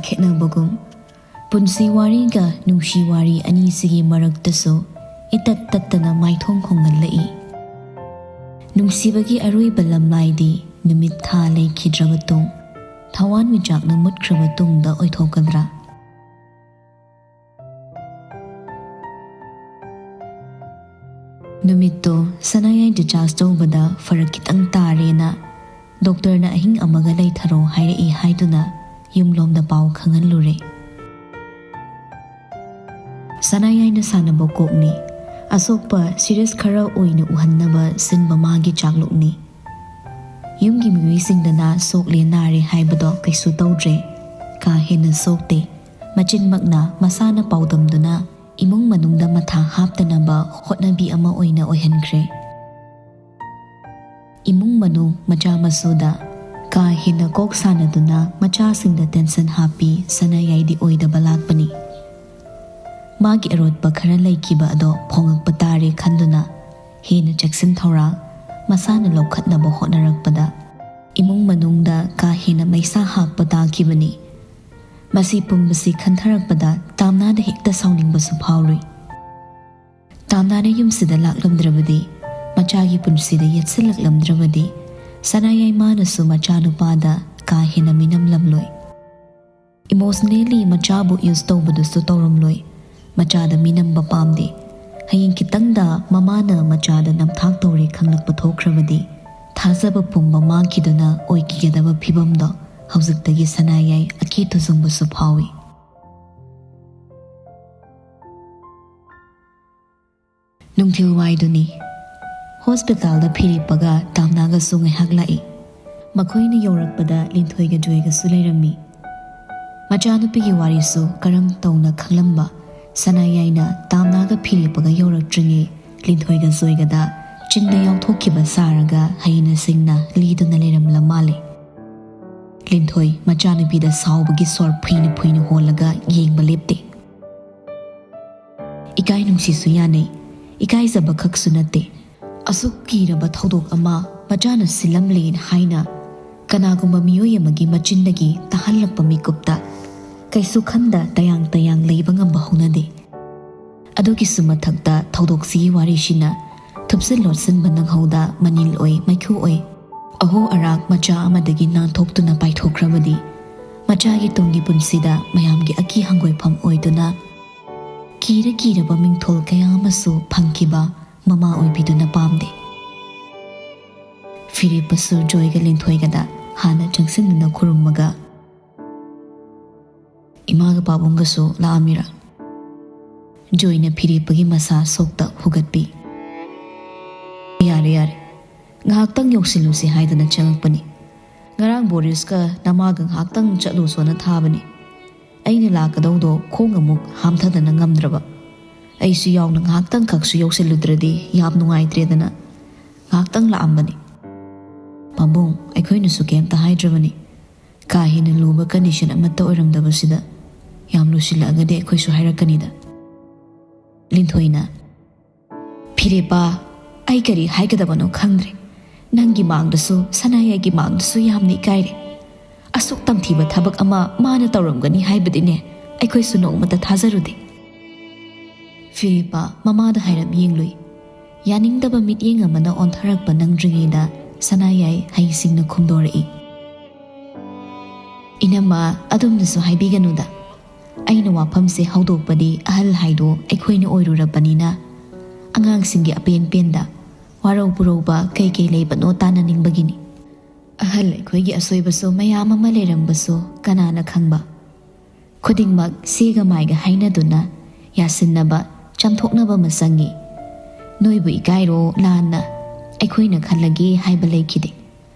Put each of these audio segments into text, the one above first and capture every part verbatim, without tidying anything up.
ꯈꯦꯠꯅꯕꯒꯨꯝ, ꯄꯨꯟꯁꯤ ꯋꯥꯔꯤꯒ ꯅꯨꯡꯁꯤ ꯋꯥꯔꯤ ꯑꯅꯤꯁꯤꯒꯤ ꯃꯔꯛꯇꯁꯨ ꯏꯇꯠ ꯇꯠꯇꯅ ꯃꯥꯏꯊꯣꯡ ꯍꯣꯡꯍꯜꯂꯛꯏ꯫ ꯅꯨꯡꯁꯤꯕꯒꯤ ꯑꯔꯣꯏꯕ ꯂꯝꯂꯥꯏꯗꯤ ꯅꯨꯃꯤꯠ ꯊꯥ ꯂꯩꯈꯤꯗ꯭ꯔꯕ ꯇꯨꯡ, ꯊꯋꯥꯟꯃꯤꯆꯥꯛꯅ ꯃꯨꯠꯈ꯭ꯔꯕ ꯇꯨꯡꯗ ꯑꯣꯏꯊꯣꯛꯀꯗ꯭ꯔꯥ? ꯅꯨꯃꯤꯠꯇꯣ ꯁꯅꯥꯌꯥꯏ discharge ꯇꯧꯕꯗ ꯐꯔꯛ ꯈꯤꯇꯪ ꯇꯥꯔꯦꯅ ꯗꯣꯛꯇꯔꯅ ꯑꯍꯤꯡ ꯑꯃꯒ ꯂꯩꯊꯔꯣ ꯍꯥꯏꯔꯛꯏ ꯍꯥꯏꯗꯨꯅ ꯌꯨꯝꯂꯣꯝꯗ ꯄꯥꯎ ꯈꯪꯍꯜꯂꯨꯔꯦ꯫ ꯁꯅꯥꯌꯥꯏꯅ ꯁꯥꯟꯅꯕ ꯀꯣꯛꯅꯤ꯫ ꯑꯁꯣꯛꯄ serious ꯈꯔ ꯑꯣꯏꯅ ꯎꯍꯟꯅꯕ ꯁꯤꯟꯕ ꯃꯥꯒꯤ ꯆꯥꯛꯂꯨꯛꯅꯤ꯫ ꯌꯨꯝꯒꯤ ꯃꯤꯑꯣꯏꯁꯤꯡꯗꯅ ꯁꯣꯛꯂꯦ ꯅꯥꯔꯦ ꯍꯥꯏꯕꯗꯣ ꯀꯩꯁꯨ ꯇꯧꯗ꯭ꯔꯦ꯫ ꯀꯥ ꯍꯦꯟꯅ ꯁꯣꯛꯇꯦ꯫ ꯃꯆꯤꯟꯃꯛꯅ ꯃꯁꯥꯅ ꯄꯥꯎꯗꯝꯗꯨꯅ ꯏꯃꯨꯡ ꯃꯅꯨꯡꯗ ꯃꯊꯥ ꯍꯥꯞꯇꯅꯕ ꯍꯣꯠꯅꯕꯤ ꯑꯃ ꯑꯣꯏꯅ ꯑꯣꯏꯍꯟꯈ꯭ꯔꯦ꯫ ꯏꯃꯨꯡ ꯃꯅꯨꯡ, ꯃꯆꯥ ꯃꯁꯨꯗ ꯀꯥ ꯍꯦꯟꯅ ꯀꯣꯛ ꯁꯥꯟꯅꯗꯨꯅ ꯃꯆꯥꯁꯤꯡꯗ tension ꯍꯥꯞꯄꯤ ꯁꯅꯥꯌꯥꯏꯗꯤ ꯑꯣꯏꯗꯕ ꯂꯥꯛꯄꯅꯤ꯫ ꯃꯥꯒꯤ ꯑꯔꯣꯠꯄ ꯈꯔ ꯂꯩꯈꯤꯕ ꯑꯗꯣ ꯐꯣꯡꯉꯛꯄ ꯇꯥꯔꯦ ꯈꯟꯗꯨꯅ ꯍꯦꯟꯅ ꯆꯦꯛꯁꯤꯟ ꯊꯧꯔꯥꯡ ꯃꯁꯥꯅ ꯂꯧꯈꯠꯅꯕ ꯍꯣꯠꯅꯔꯛꯄꯗ ꯏꯃꯨꯡ ꯃꯅꯨꯡꯗ ꯀꯥ ꯍꯦꯟꯅ ꯃꯩꯁꯥ ꯍꯥꯞꯄ ꯇꯥꯈꯤꯕꯅꯤ꯫ ꯃꯁꯤ ꯄꯨꯝꯕꯁꯤ ꯈꯟꯊꯔꯛꯄꯗ ꯇꯥꯝꯅꯥꯗ ꯍꯦꯛꯇ ꯁꯥꯎꯅꯤꯡꯕꯁꯨ ꯐꯥꯎꯔꯨꯏ꯫ ꯇꯥꯝꯅꯥꯅ ꯌꯨꯝꯁꯤꯗ ꯂꯥꯛꯂꯝꯗ꯭ꯔꯕꯗꯤ, ꯃꯆꯥꯒꯤ ꯄꯨꯟꯁꯤꯗ ꯌꯦꯠꯁꯤꯜꯂꯛꯂꯝꯗ꯭ꯔꯕꯗꯤ, ꯁꯅꯥꯌꯥꯏꯃꯥꯅꯁꯨ ꯃꯆꯥꯅꯨꯄꯥꯗ ꯀꯥ ꯍꯦꯟꯅ ꯃꯤꯅꯝꯂꯝꯂꯣꯏ꯫ Emotionally ꯃꯆꯥꯕꯨ use ꯇꯧꯕꯗꯨꯁꯨ ꯇꯧꯔꯝꯂꯣꯏ꯫ ꯃꯆꯥꯗ ꯃꯤꯅꯝꯕ ꯄꯥꯝꯗꯦ꯫ ꯍꯌꯦꯡ ꯈꯤꯇꯪꯗ ꯃꯃꯥꯅ ꯃꯆꯥꯗ ꯅꯝꯊꯥꯛ ꯇꯧꯔꯦ ꯈꯪꯂꯛꯄ ꯊꯣꯛꯈ꯭ꯔꯕꯗꯤ, ꯊꯥꯖꯕ ꯄꯨꯝꯕ ꯃꯥꯡꯈꯤꯗꯨꯅ ꯑꯣꯏꯈꯤꯒꯗꯕ ꯐꯤꯕꯝꯗꯣ ꯍꯧꯖꯤꯛꯇꯒꯤ ꯁꯅꯥꯌꯥꯏ ꯑꯀꯤ ꯇꯨꯖꯨꯡꯕꯁꯨ ꯐꯥꯎꯏ꯫ ꯅꯨꯡꯊꯤꯜ ꯋꯥꯏꯗꯨꯅꯤ꯫ Hospitalꯗ ꯐꯤꯔꯦꯞꯄꯒ ꯇꯥꯝꯅꯥꯒꯁꯨ ꯉꯥꯏꯍꯥꯛ ꯂꯥꯛꯏ꯫ ꯃꯈꯣꯏꯅ ꯌꯧꯔꯛꯄꯗ ꯂꯤꯟꯊꯣꯏꯒ ꯖꯣꯏꯒꯁꯨ ꯂꯩꯔꯝꯃꯤ꯫ ꯃꯆꯥꯅꯨꯄꯤꯒꯤ ꯋꯥꯔꯤꯁꯨ ꯀꯔꯝ ꯇꯧꯅ ꯈꯪꯂꯝꯕ ꯁꯅꯥꯌꯥꯏꯅ ꯇꯥꯝꯅꯥꯒ ꯐꯤꯔꯦꯞꯄꯒ ꯌꯧꯔꯛꯇ꯭ꯔꯤꯉꯩ ꯂꯤꯟꯊꯣꯏꯒ ꯖꯣꯏꯒꯗ ꯆꯤꯟꯗ ꯌꯥꯎꯊꯣꯛꯈꯤꯕ ꯁꯥꯔꯒ ꯍꯩꯅ ꯁꯤꯡꯅ ꯂꯤꯗꯨꯅ ꯂꯩꯔꯝꯂ ꯃꯥꯜꯂꯦ꯫ ꯂꯤꯟꯊꯣꯏ ꯃꯆꯥꯅꯨꯄꯤꯗ ꯁꯥꯎꯕꯒꯤ ꯁꯣꯔ ꯐꯨꯏꯅ ꯐꯨꯏꯅ ꯍꯣꯜꯂꯒ ꯌꯦꯡꯕ ꯂꯦꯞꯇꯦ꯫ ꯏꯀꯥꯏ ꯅꯨꯡꯁꯤꯁꯨ ꯌꯥꯅꯩ, ꯏꯀꯥꯏꯖꯕ ꯈꯛꯁꯨ ꯅꯠꯇꯦ꯫ ꯑꯁꯨꯛ ꯀꯤꯔꯕ ꯊꯧꯗꯣꯛ ꯑꯃ ꯃꯆꯥꯅ ꯁꯤꯜꯂꯝꯂꯦꯅ ꯍꯥꯏꯅ ꯀꯅꯥꯒꯨꯝꯕ ꯃꯤꯑꯣꯏ ꯑꯃꯒꯤ ꯃꯆꯤꯟꯗꯒꯤ ꯇꯥꯍꯜꯂꯛꯄ ꯃꯤꯀꯨꯞꯇ ꯀꯩꯁꯨ ꯈꯟꯗ ꯇꯌꯥꯡ ꯇꯌꯥꯡ ꯂꯩꯕ ꯉꯝꯕ ꯍꯧꯅꯗꯦ꯫ ꯑꯗꯨꯒꯤꯁꯨ ꯃꯊꯛꯇ ꯊꯧꯗꯣꯛꯁꯤꯒꯤ ꯋꯥꯔꯤꯁꯤꯅ ꯊꯨꯞꯆꯤꯟ ꯂꯣꯠꯁꯤꯟꯕ ꯅꯪꯍꯧꯗ ꯃꯅꯤꯜ ꯑꯣꯏ, ꯃꯩꯈꯨ ꯑꯣꯏ꯫ ꯑꯍꯣ ꯑꯔꯥꯛ ꯃꯆꯥ ꯑꯃꯗꯒꯤ ꯅꯥꯟꯊꯣꯛꯇꯨꯅ ꯄꯥꯏꯊꯣꯛꯈ꯭ꯔꯕꯗꯤ ꯃꯆꯥꯒꯤ ꯇꯨꯡꯒꯤ ꯄꯨꯟꯁꯤꯗ ꯃꯌꯥꯝꯒꯤ ꯑꯀꯤ ꯍꯪꯒꯣꯏꯐꯝ ꯑꯣꯏꯗꯨꯅ ꯀꯤꯔ ꯀꯤꯔꯕ ꯃꯤꯡꯊꯣꯜ ꯀꯌꯥ ꯑꯃꯁꯨ ꯐꯪꯈꯤꯕ ꯃꯃꯥ ꯑꯣꯏꯕꯤꯗꯨꯅ ꯄꯥꯝꯗꯦ꯫ ꯐꯤꯔꯦꯞꯄꯁꯨ ꯖꯣꯏꯒ ꯂꯤꯟꯊꯣꯏꯒꯗ ꯍꯥꯟꯅ ꯆꯪꯁꯤꯟꯗꯨꯅ ꯈꯨꯔꯨꯝꯃꯒ, "ꯏꯃꯥꯒ ꯄꯥꯕꯨꯡꯒꯁꯨ ꯂꯥꯛꯑꯝꯃꯤꯔꯥ?" ꯖꯣꯏꯅ ꯐꯤꯔꯦꯞꯄꯒꯤ ꯃꯁꯥ ꯁꯣꯛꯇ ꯍꯨꯒꯠꯄꯤ꯫ "ꯌꯥꯔꯦ, ꯌꯥꯔꯦ, ꯉꯥꯏꯍꯥꯛꯇꯪ ꯌꯧꯁꯤꯜꯂꯨꯁꯤ ꯍꯥꯏꯗꯅ ꯆꯪꯉꯛꯄꯅꯤ꯫ ꯉꯔꯥꯡ ꯕꯣꯔꯤꯁꯀ ꯅꯃꯥꯒ ꯉꯥꯏꯍꯥꯛꯇꯪ ꯆꯠꯂꯨꯁꯣꯅ ꯊꯥꯕꯅꯤ꯫ ꯑꯩꯅ ꯂꯥꯛꯀꯗꯧꯗꯣ ꯈꯣꯡ ꯑꯃꯨꯛ ꯍꯥꯝꯊꯗꯅ ꯉꯝꯗ꯭ꯔꯕ꯫ ꯑꯩꯁꯨ ꯌꯥꯎꯅ ꯉꯥꯏꯍꯥꯛꯇꯪ ꯈꯛꯁꯨ ꯌꯧꯁꯤꯜꯂꯨꯗ꯭ꯔꯗꯤ ꯌꯥꯝ ꯅꯨꯡꯉꯥꯏꯇ꯭ꯔꯦꯗꯅ ꯉꯥꯏꯍꯥꯛꯇꯪ ꯂꯥꯛꯑꯝꯕꯅꯤ꯫ ꯄꯥꯕꯨꯡ, ꯑꯩꯈꯣꯏꯅꯁꯨ ꯀꯩꯝꯇ ꯍꯥꯏꯗ꯭ꯔꯕꯅꯤ꯫ ꯀꯥ ꯍꯦꯟꯅ ꯂꯨꯕ ꯀꯟꯗꯤꯁꯟ ꯑꯃꯠꯇ ꯑꯣꯏꯔꯝꯗꯕꯁꯤꯗ ꯌꯥꯝ ꯂꯨꯁꯤꯜꯂꯛꯑꯒꯗꯤ ꯑꯩꯈꯣꯏꯁꯨ ꯍꯥꯏꯔꯛꯀꯅꯤꯗ꯫" ꯂꯤꯟꯊꯣꯏꯅ, "ꯐꯤꯔꯦꯞꯄ, ꯑꯩ ꯀꯔꯤ ꯍꯥꯏꯒꯗꯕꯅꯣ ꯈꯪꯗ꯭ꯔꯦ꯫ ꯅꯪꯒꯤ ꯃꯥꯡꯗꯁꯨ, ꯁꯅꯥꯌꯥꯏꯒꯤ ꯃꯥꯡꯗꯁꯨ ꯌꯥꯝꯅ ꯏꯀꯥꯏꯔꯦ꯫ ꯑꯁꯨꯛ ꯇꯝꯊꯤꯕ ꯊꯕꯛ ꯑꯃ ꯃꯥꯅ ꯇꯧꯔꯝꯒꯅꯤ ꯍꯥꯏꯕꯗꯤꯅꯦ ꯑꯩꯈꯣꯏꯁꯨ ꯅꯣꯡꯃꯇ ꯊꯥꯖꯔꯨꯗꯦ꯫" ꯐꯤꯔꯦꯞꯄ ꯃꯃꯥꯗ ꯍꯥꯏꯔꯞ ꯌꯦꯡꯂꯨꯏ꯫ ꯌꯥꯅꯤꯡꯗꯕ ꯃꯤꯠꯌꯦꯡ ꯑꯃꯅ ꯑꯣꯟꯊꯔꯛꯄ ꯅꯪꯗ꯭ꯔꯤꯉꯩꯗ ꯁꯅꯥꯌꯥꯏ ꯍꯩꯁꯤꯡꯅ ꯈꯨꯝꯗꯣꯔꯛꯏ꯫ "ꯏꯅꯝꯃ, ꯑꯗꯨꯝꯅꯁꯨ ꯍꯥꯏꯕꯤꯒꯅꯨꯗ꯫ ꯑꯩꯅ ꯋꯥꯐꯝꯁꯦ ꯍꯧꯗꯣꯛꯄꯗꯤ ꯑꯍꯜ ꯍꯥꯏꯗꯣ ꯑꯩꯈꯣꯏꯅ ꯑꯣꯏꯔꯨꯔꯕꯅꯤꯅ ꯑꯉꯥꯡꯁꯤꯡꯒꯤ ꯑꯄꯦꯟ ꯄꯦꯟꯗ ꯋꯥꯔꯧ ꯄꯨꯔꯧꯕ ꯀꯩ ꯀꯩ ꯂꯩꯕꯅꯣ ꯇꯥꯟꯅꯅꯤꯡꯕꯒꯤꯅꯤ꯫ ꯑꯍꯜ ꯑꯩꯈꯣꯏꯒꯤ ꯑꯁꯣꯏꯕꯁꯨ ꯃꯌꯥꯝ ꯑꯃ ꯂꯩꯔꯝꯕꯁꯨ ꯀꯅꯥꯅ ꯈꯪꯕ? ꯈꯨꯗꯤꯡꯃꯛ ꯁꯦꯒ ꯃꯥꯏꯒ ꯍꯥꯏꯅꯗꯨꯅ ꯌꯥꯁꯤꯟꯅꯕ, ꯆꯥꯝꯊꯣꯛꯅꯕ ꯑꯃ ꯆꯪꯉꯤ꯫ ꯅꯣꯏꯕꯨ ꯏꯀꯥꯏꯔꯣ ꯂꯥꯟꯅ ꯑꯩꯈꯣꯏꯅ ꯈꯜꯂꯒꯦ ꯍꯥꯏꯕ ꯂꯩꯈꯤꯗꯦ꯫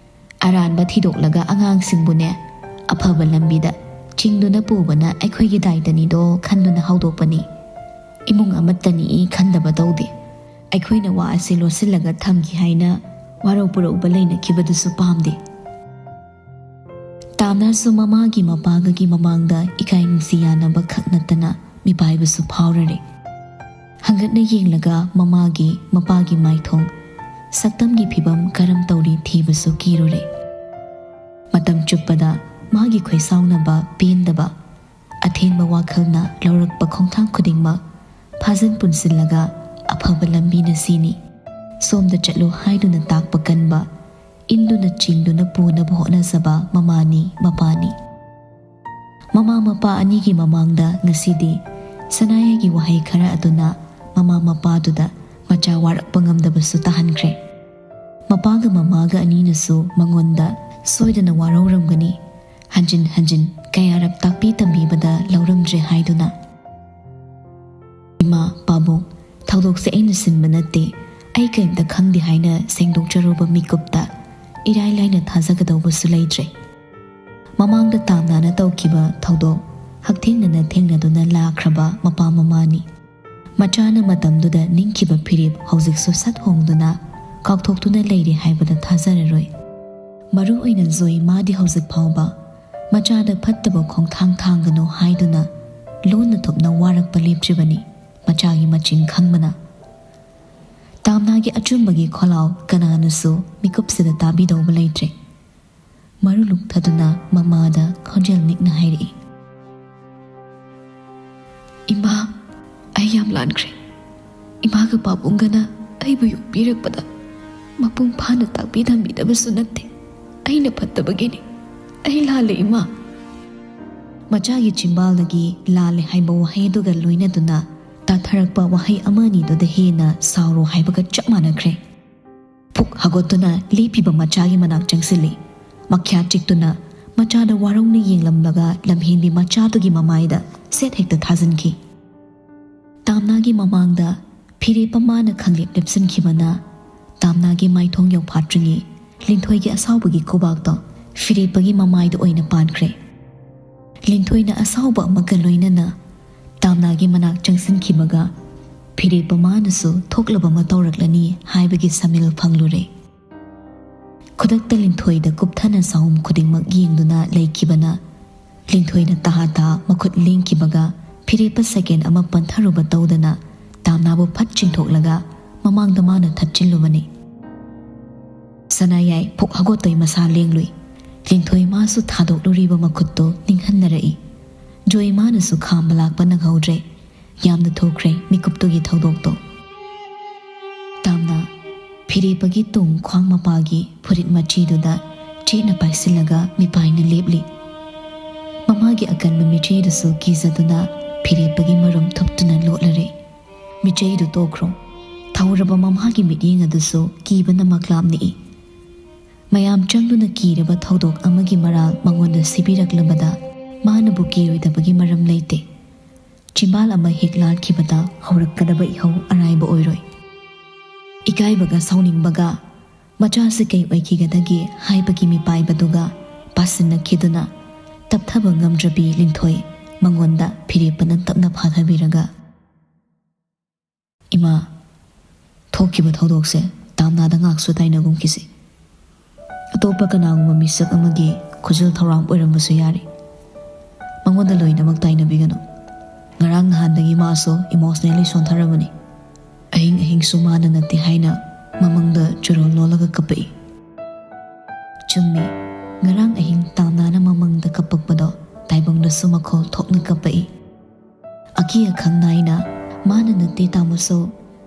ꯑꯔꯥꯟꯕ ꯊꯤꯗꯣꯛꯂꯒ ꯑꯉꯥꯡꯁꯤꯡꯕꯨꯅꯦ ꯑꯐꯕ ꯂꯝꯕꯤꯗ ꯆꯤꯡꯗꯨꯅ ꯄꯨꯕꯅ ꯑꯩꯈꯣꯏꯒꯤ ꯗꯥꯏꯇꯅꯤꯗꯣ ꯈꯟꯗꯨꯅ ꯍꯧꯗꯣꯛꯄꯅꯤ꯫ ꯏꯃꯨꯡ ꯑꯃꯠꯇꯅꯤ ꯈꯟꯗꯕ ꯇꯧꯗꯦ꯫ ꯑꯩꯈꯣꯏꯅ ꯋꯥ ꯑꯁꯤ ꯂꯣꯠꯁꯤꯜꯂꯒ ꯊꯝꯈꯤ ꯍꯥꯏꯅ ꯋꯥꯔꯧ ꯄꯨꯔꯧꯕ ꯂꯩꯅꯈꯤꯕꯗꯨꯁꯨ ꯄꯥꯝꯗꯦ꯫" ꯇꯥꯝꯅꯔꯁꯨ ꯃꯃꯥꯒꯤ ꯃꯄꯥꯒꯒꯤ ꯃꯃꯥꯡꯗ ꯏꯀꯥꯏ ꯅꯨꯡꯁꯤ ꯌꯥꯅꯕ ꯈꯛ ꯅꯠꯇꯅ ꯃꯤꯄꯥꯏꯕꯁꯨ ꯐꯥꯎꯔꯔꯦ꯫ ꯍꯪꯒꯠꯅ ꯌꯦꯡꯂꯒ ꯃꯃꯥꯒꯤ, ꯃꯄꯥꯒꯤ ꯃꯥꯏꯊꯣꯡ, ꯁꯛꯇꯝꯒꯤ ꯐꯤꯕꯝ ꯀꯔꯝ ꯇꯧꯔꯤ ꯊꯤꯕꯁꯨ ꯀꯤꯔꯨꯔꯦ꯫ ꯃꯇꯝ ꯆꯨꯞꯄꯗ ꯃꯥꯒꯤ ꯈꯣꯏꯁꯥꯎꯅꯕ, ꯄꯦꯟꯗꯕ, ꯊꯦꯡꯕ ꯋꯥꯈꯜꯅ ꯂꯧꯔꯛꯄ ꯈꯣꯡꯊꯥꯡ ꯈꯨꯗꯤꯡꯃꯛ ꯐꯥꯖꯤꯟ ꯄꯨꯟꯁꯤꯜꯂꯒ ꯑꯐꯕ ꯂꯝꯕꯤꯅ ꯁꯤꯅꯤ꯫ ꯁꯣꯝꯗ ꯆꯠꯂꯨ ꯍꯥꯏꯗꯨꯅ ꯇꯥꯛꯄ ꯀꯟꯕ, ꯏꯟꯗꯨꯅ ꯆꯤꯡꯗꯨꯅ ꯄꯨꯅꯕ ꯍꯣꯠꯅꯖꯕ ꯃꯃꯥꯅꯤ, ꯃꯄꯥꯅꯤ꯫ ꯃꯃꯥ ꯃꯄꯥ ꯑꯅꯤꯒꯤ ꯃꯃꯥꯡꯗ ꯉꯁꯤꯗꯤ ꯁꯅꯥꯌꯥꯏꯒꯤ ꯋꯥꯍꯩ ꯈꯔ ꯑꯗꯨꯅ ꯃꯃꯥ ꯃꯄꯥꯗꯨꯗ ꯃꯆꯥ ꯋꯥꯔꯛꯄ ꯉꯝꯗꯕꯁꯨ ꯇꯥꯍꯟꯈ꯭ꯔꯦ꯫ ꯃꯄꯥꯒ ꯃꯃꯥꯒ ꯑꯅꯤꯅꯁꯨ ꯃꯉꯣꯟꯗ ꯁꯣꯏꯗꯅ ꯋꯥꯔꯧꯔꯝꯒꯅꯤ꯫ ꯍꯟꯖꯤꯟ ꯍꯟꯖꯤꯟ ꯀꯌꯥꯔꯛ ꯇꯥꯛꯄꯤ ꯇꯝꯕꯤꯕꯗ ꯂꯧꯔꯝꯗ꯭ꯔꯦ ꯍꯥꯏꯗꯨꯅ꯫ "ꯏꯃꯥ, ꯄꯥꯕꯨꯡ, ꯊꯧꯗꯣꯛꯁꯦ ꯑꯩꯅ ꯁꯤꯟꯕ ꯅꯠꯇꯦ, ꯑꯩ ꯀꯔꯤꯝꯇ ꯈꯪꯗꯦ" ꯍꯥꯏꯅ ꯁꯦꯡꯗꯣꯛꯆꯔꯨꯕ ꯃꯤꯀꯨꯞꯇ ꯏꯔꯥꯏ ꯂꯥꯏꯅ ꯊꯥꯖꯒꯗꯧꯕꯁꯨ ꯂꯩꯇ꯭ꯔꯦ꯫ ꯃꯃꯥꯡꯗ ꯇꯥꯝꯅꯥꯅ ꯇꯧꯈꯤꯕ ꯊꯧꯗꯣꯛ ꯍꯛꯊꯦꯡꯅꯅ ꯊꯦꯡꯅꯗꯨꯅ ꯂꯥꯛꯈ꯭ꯔꯕ ꯃꯄꯥ ꯃꯃꯥꯅꯤ꯫ ꯃꯆꯥꯅ ꯃꯇꯝꯗꯨꯗ ꯅꯤꯡꯈꯤꯕ ꯐꯤꯔꯦꯞ ꯍꯧꯖꯤꯛꯁꯨ ꯁꯠ ꯍꯣꯡꯗꯨꯅ ꯀꯥꯎꯊꯣꯛꯇꯨꯅ ꯂꯩꯔꯦ ꯍꯥꯏꯕꯗ ꯊꯥꯖꯔꯔꯣꯏ꯫ ꯃꯔꯨ ꯑꯣꯏꯅ ꯖꯣꯏ, ꯃꯥꯗꯤ ꯍꯧꯖꯤꯛ ꯐꯥꯎꯕ ꯃꯆꯥꯗ ꯐꯠꯇꯕ ꯈꯣꯡꯊꯥꯡ ꯊꯥꯡꯒꯅꯨ ꯍꯥꯏꯗꯨꯅ ꯂꯣꯟꯅ ꯊꯨꯞꯅ ꯋꯥꯔꯛꯄ ꯂꯦꯞꯇ꯭ꯔꯤꯕꯅꯤ, ꯃꯆꯥꯒꯤ ꯃꯆꯤꯡ ꯈꯪꯕꯅ꯫ ꯇꯥꯝꯅꯥꯒꯤ ꯑꯆꯨꯝꯕꯒꯤ ꯈꯣꯜꯂꯥꯎ ꯀꯅꯥꯅꯁꯨ ꯃꯤꯀꯨꯞꯁꯤꯗ ꯇꯥꯕꯤꯗꯧꯕ ꯂꯩꯇ꯭ꯔꯦ꯫ ꯃꯔꯨ ꯂꯨꯛꯊꯗꯨꯅ ꯃꯃꯥꯗ ꯈꯣꯟꯖꯦꯜ ꯅꯤꯛꯅ ꯍꯥꯏꯔꯛꯏ, "ꯏꯃꯥ, ꯑꯩ ꯌꯥꯝ ꯂꯥꯟꯈ꯭ꯔꯦ꯫ ꯏꯃꯥꯒ ꯄꯥꯕꯨꯡꯒꯅ ꯑꯩꯕꯨ ꯌꯣꯛꯄꯤꯔꯛꯄꯗ ꯃꯄꯨꯡ ꯐꯥꯅ ꯇꯥꯛꯄꯤ ꯇꯝꯕꯤꯗꯕꯁꯨ ꯅꯠꯇꯦ꯫ ꯑꯩꯅ ꯐꯠꯇꯕꯒꯤꯅꯤ꯫ ꯑꯩ ꯂꯥꯜꯂꯦ, ꯏꯃꯥ"꯫ ꯃꯆꯥꯒꯤ ꯆꯤꯝꯕꯥꯜꯗꯒꯤ "ꯂꯥꯜꯂꯦ" ꯍꯥꯏꯕ ꯋꯥꯍꯩ ꯑꯗꯨꯒ ꯂꯣꯏꯅꯗꯨꯅ ꯇꯥꯊꯔꯛꯄ ꯋꯥꯍꯩ ꯑꯃꯅꯤꯗꯨꯗ ꯍꯦꯟꯅ ꯁꯥꯎꯔꯣ ꯍꯥꯏꯕꯒ ꯆꯞ ꯃꯥꯟꯅꯈ꯭ꯔꯦ꯫ ꯐꯨꯛ ꯍꯥꯒꯠꯇꯨꯅ ꯂꯦꯞꯄꯤꯕ ꯃꯆꯥꯒꯤ ꯃꯅꯥꯛ ꯆꯪꯁꯤꯜꯂꯤ꯫ ꯃꯈ꯭ꯌꯥ ꯆꯤꯛꯇꯨꯅ ꯃꯆꯥꯗ ꯋꯥꯔꯧꯅ ꯌꯦꯡꯂꯝꯂꯒ ꯂꯝꯍꯦꯟꯕꯤ ꯃꯆꯥꯗꯨꯒꯤ ꯃꯃꯥꯏꯗ ꯁꯦꯠ ꯍꯦꯛꯇ ꯊꯥꯖꯤꯟꯈꯤ꯫ ꯇꯥꯝꯅꯥꯒꯤ ꯃꯃꯥꯡꯗ ꯐꯤꯔꯦꯞꯄ ꯃꯥꯅ ꯈꯪꯂꯦꯞ ꯂꯦꯞꯁꯤꯟꯈꯤꯕꯅ ꯇꯥꯝꯅꯥꯒꯤ ꯃꯥꯏꯊꯣꯡ ꯌꯧꯐꯥꯠꯇ꯭ꯔꯤꯉꯩ ꯂꯤꯟꯊꯣꯏꯒꯤ ꯑꯁꯥꯎꯕꯒꯤ ꯈꯨꯕꯥꯛꯇꯣ ꯐꯤꯔꯦꯞꯄꯒꯤ ꯃꯃꯥꯏꯗ ꯑꯣꯏꯅ ꯄꯥꯟꯈ꯭ꯔꯦ꯫ ꯂꯤꯟꯊꯣꯏꯅ ꯑꯁꯥꯎꯕ ꯑꯃꯒ ꯂꯣꯏꯅꯅ ꯇꯥꯝꯅꯥꯒꯤ ꯃꯅꯥꯛ ꯆꯪꯁꯤꯟꯈꯤꯕꯒ ꯐꯤꯔꯦꯞꯄ ꯃꯥꯅꯁꯨ ꯊꯣꯛꯂꯕ ꯑꯃ ꯇꯧꯔꯛꯂꯅꯤ ꯍꯥꯏꯕꯒꯤ ꯁꯃꯤꯜ ꯐꯪꯂꯨꯔꯦ꯫ ꯈꯨꯗꯛꯇ ꯂꯤꯟꯊꯣꯏꯗ ꯀꯨꯞꯊꯅ ꯆꯥꯍꯨꯝ ꯈꯨꯗꯤꯡꯃꯛ ꯌꯦꯡꯗꯨꯅ ꯂꯩꯈꯤꯕꯅ ꯂꯤꯟꯊꯣꯏꯅ ꯇꯍꯥ ꯇꯍꯥ ꯃꯈꯨꯠ ꯂꯦꯡꯈꯤꯕꯒ ꯐꯤꯔꯦꯞꯄ ꯁꯦꯀꯦꯟ ꯑꯃ ꯄꯟꯊꯔꯨꯕ ꯇꯧꯗꯅ ꯇꯥꯝꯅꯥꯕꯨ ꯐꯠ ꯆꯤꯡꯊꯣꯛꯂꯒ ꯃꯃꯥꯡꯗ ꯃꯥꯅ ꯊꯠꯆꯤꯜꯂꯨꯕꯅꯤ꯫ ꯁꯅꯥꯌꯥꯏ ꯐꯨꯛ ꯍꯥꯒꯠꯇꯣꯏ ꯃꯁꯥ ꯂꯦꯡꯂꯨꯏ꯫ ꯂꯤꯟꯊꯣꯏ ꯃꯥꯁꯨ ꯊꯥꯗꯣꯛꯂꯨꯔꯤꯕ ꯃꯈꯨꯠꯇꯨ ꯅꯤꯡꯍꯟꯅꯔꯛꯏ꯫ ꯖꯣꯏꯃꯥꯅꯁꯨ ꯈꯥꯝꯕ ꯂꯥꯛꯄ ꯅꯪꯍꯧꯗ꯭ꯔꯦ꯫ ꯌꯥꯝꯅ ꯊꯨꯈ꯭ꯔꯦ ꯃꯤꯀꯨꯞꯇꯨꯒꯤ ꯊꯧꯗꯣꯛꯇꯣ꯫ ꯇꯥꯝꯅ ꯐꯤꯔꯦꯞꯄꯒꯤ ꯇꯨꯡ ꯈ꯭ꯋꯥꯡ ꯃꯄꯥꯒꯤ ꯐꯨꯔꯤꯠ ꯃꯆꯤꯗꯨꯗ ꯆꯦꯠꯅ ꯄꯥꯏꯁꯤꯜꯂꯒ ꯃꯤꯄꯥꯏꯅ ꯂꯦꯞꯂꯤ꯫ ꯃꯃꯥꯒꯤ ꯑꯀꯟꯕ ꯃꯤꯠꯆꯤꯗꯨꯁꯨ ꯀꯤꯖꯗꯨꯅ ꯐꯤꯔꯦꯞꯄꯒꯤ ꯃꯔꯨꯝ ꯊꯨꯞꯇꯨꯅ ꯂꯣꯠꯂꯔꯦ꯫ ꯃꯤꯆꯩꯗꯨ ꯇꯣꯛꯈ꯭ꯔꯣ, ꯊꯧꯔꯕ ꯃꯃꯥꯒꯤ ꯃꯤꯠꯌꯦꯡ ꯑꯗꯨꯁꯨ ꯀꯤꯕꯅ ꯃꯛꯂꯥꯞ ꯅꯤꯛꯏ꯫ ꯃꯌꯥꯝ ꯆꯪꯗꯨꯅ ꯀꯤꯔꯕ ꯊꯧꯗꯣꯛ ꯑꯃꯒꯤ ꯃꯔꯥꯜ ꯃꯉꯣꯟꯗ ꯁꯤꯕꯤꯔꯛꯂꯕꯗ ꯃꯥꯅꯕꯨ ꯀꯤꯔꯣꯏꯗꯕꯒꯤ ꯃꯔꯝ ꯂꯩꯇꯦ꯫ ꯆꯤꯝꯕꯥꯜ ꯑꯃ ꯍꯦꯛ ꯂꯥꯟꯈꯤꯕꯗ ꯍꯧꯔꯛꯀꯗꯕ ꯏꯍꯧ ꯑꯔꯥꯏꯕ ꯑꯣꯏꯔꯣꯏ꯫ ꯏꯀꯥꯏꯕꯒ ꯁꯥꯎꯅꯤꯡꯕꯒ ꯃꯆꯥꯁꯤ ꯀꯩ ꯑꯣꯏꯈꯤꯒꯗꯒꯦ ꯍꯥꯏꯕꯒꯤ ꯃꯤꯄꯥꯏꯕꯗꯨꯒ ꯄꯥꯁꯤꯟꯅꯈꯤꯗꯨꯅ ꯇꯞꯊꯕ ꯉꯝꯗ꯭ꯔꯕꯤ ꯂꯤꯟꯊꯣꯏ ꯃꯉꯣꯟꯗ ꯐꯤꯔꯦꯞꯄꯅ ꯇꯞꯅ ꯐꯥꯊꯕꯤꯔꯒ, "ꯏꯃꯥ, ꯊꯣꯛꯈꯤꯕ ꯊꯧꯗꯣꯛꯁꯦ ꯇꯥꯝꯅꯥꯗ ꯉꯥꯛꯁꯨ ꯇꯥꯏꯅꯒꯨꯝꯈꯤꯁꯤ꯫ ꯑꯇꯣꯞꯄ ꯀꯅꯥꯒꯨꯝꯕ ꯃꯤꯁꯛ ꯑꯃꯒꯤ ꯈꯨꯖꯤꯜ ꯊꯧꯔꯥꯡ ꯑꯣꯏꯔꯝꯕꯁꯨ ꯌꯥꯔꯤ꯫ ꯃꯉꯣꯟꯗ ꯂꯣꯏꯅꯃꯛ ꯇꯥꯏꯅꯕꯤꯒꯅꯨ꯫ ꯉꯔꯥꯡ ꯅꯍꯥꯟꯗꯒꯤ ꯃꯥꯁꯨ emotionally ꯁꯣꯟꯊꯔꯕꯅꯤ꯫ ꯑꯍꯤꯡ ꯑꯍꯤꯡꯁꯨ ꯃꯥꯅ ꯅꯠꯇꯦ ꯍꯥꯏꯅ ꯃꯃꯪꯗ ꯆꯨꯔꯣꯜ ꯂꯣꯜꯂꯒ ꯀꯞꯄꯛꯏ꯫" ꯆꯨꯝꯃꯤ, ꯉꯔꯥꯡ ꯑꯍꯤꯡ ꯇꯥꯝꯅꯥꯅ ꯃꯃꯪꯗ ꯀꯞꯄꯛꯄꯗꯣ ꯇꯥꯏꯕꯪꯗꯁꯨ ꯃꯈꯣꯜ ꯊꯣꯛꯅ ꯀꯞꯄꯛꯏ꯫ ꯑꯀꯤ ꯑꯈꯪ ꯅꯥꯏꯅ ꯃꯥꯅ ꯅꯠꯇꯦ ꯇꯥꯃꯣꯁꯨ,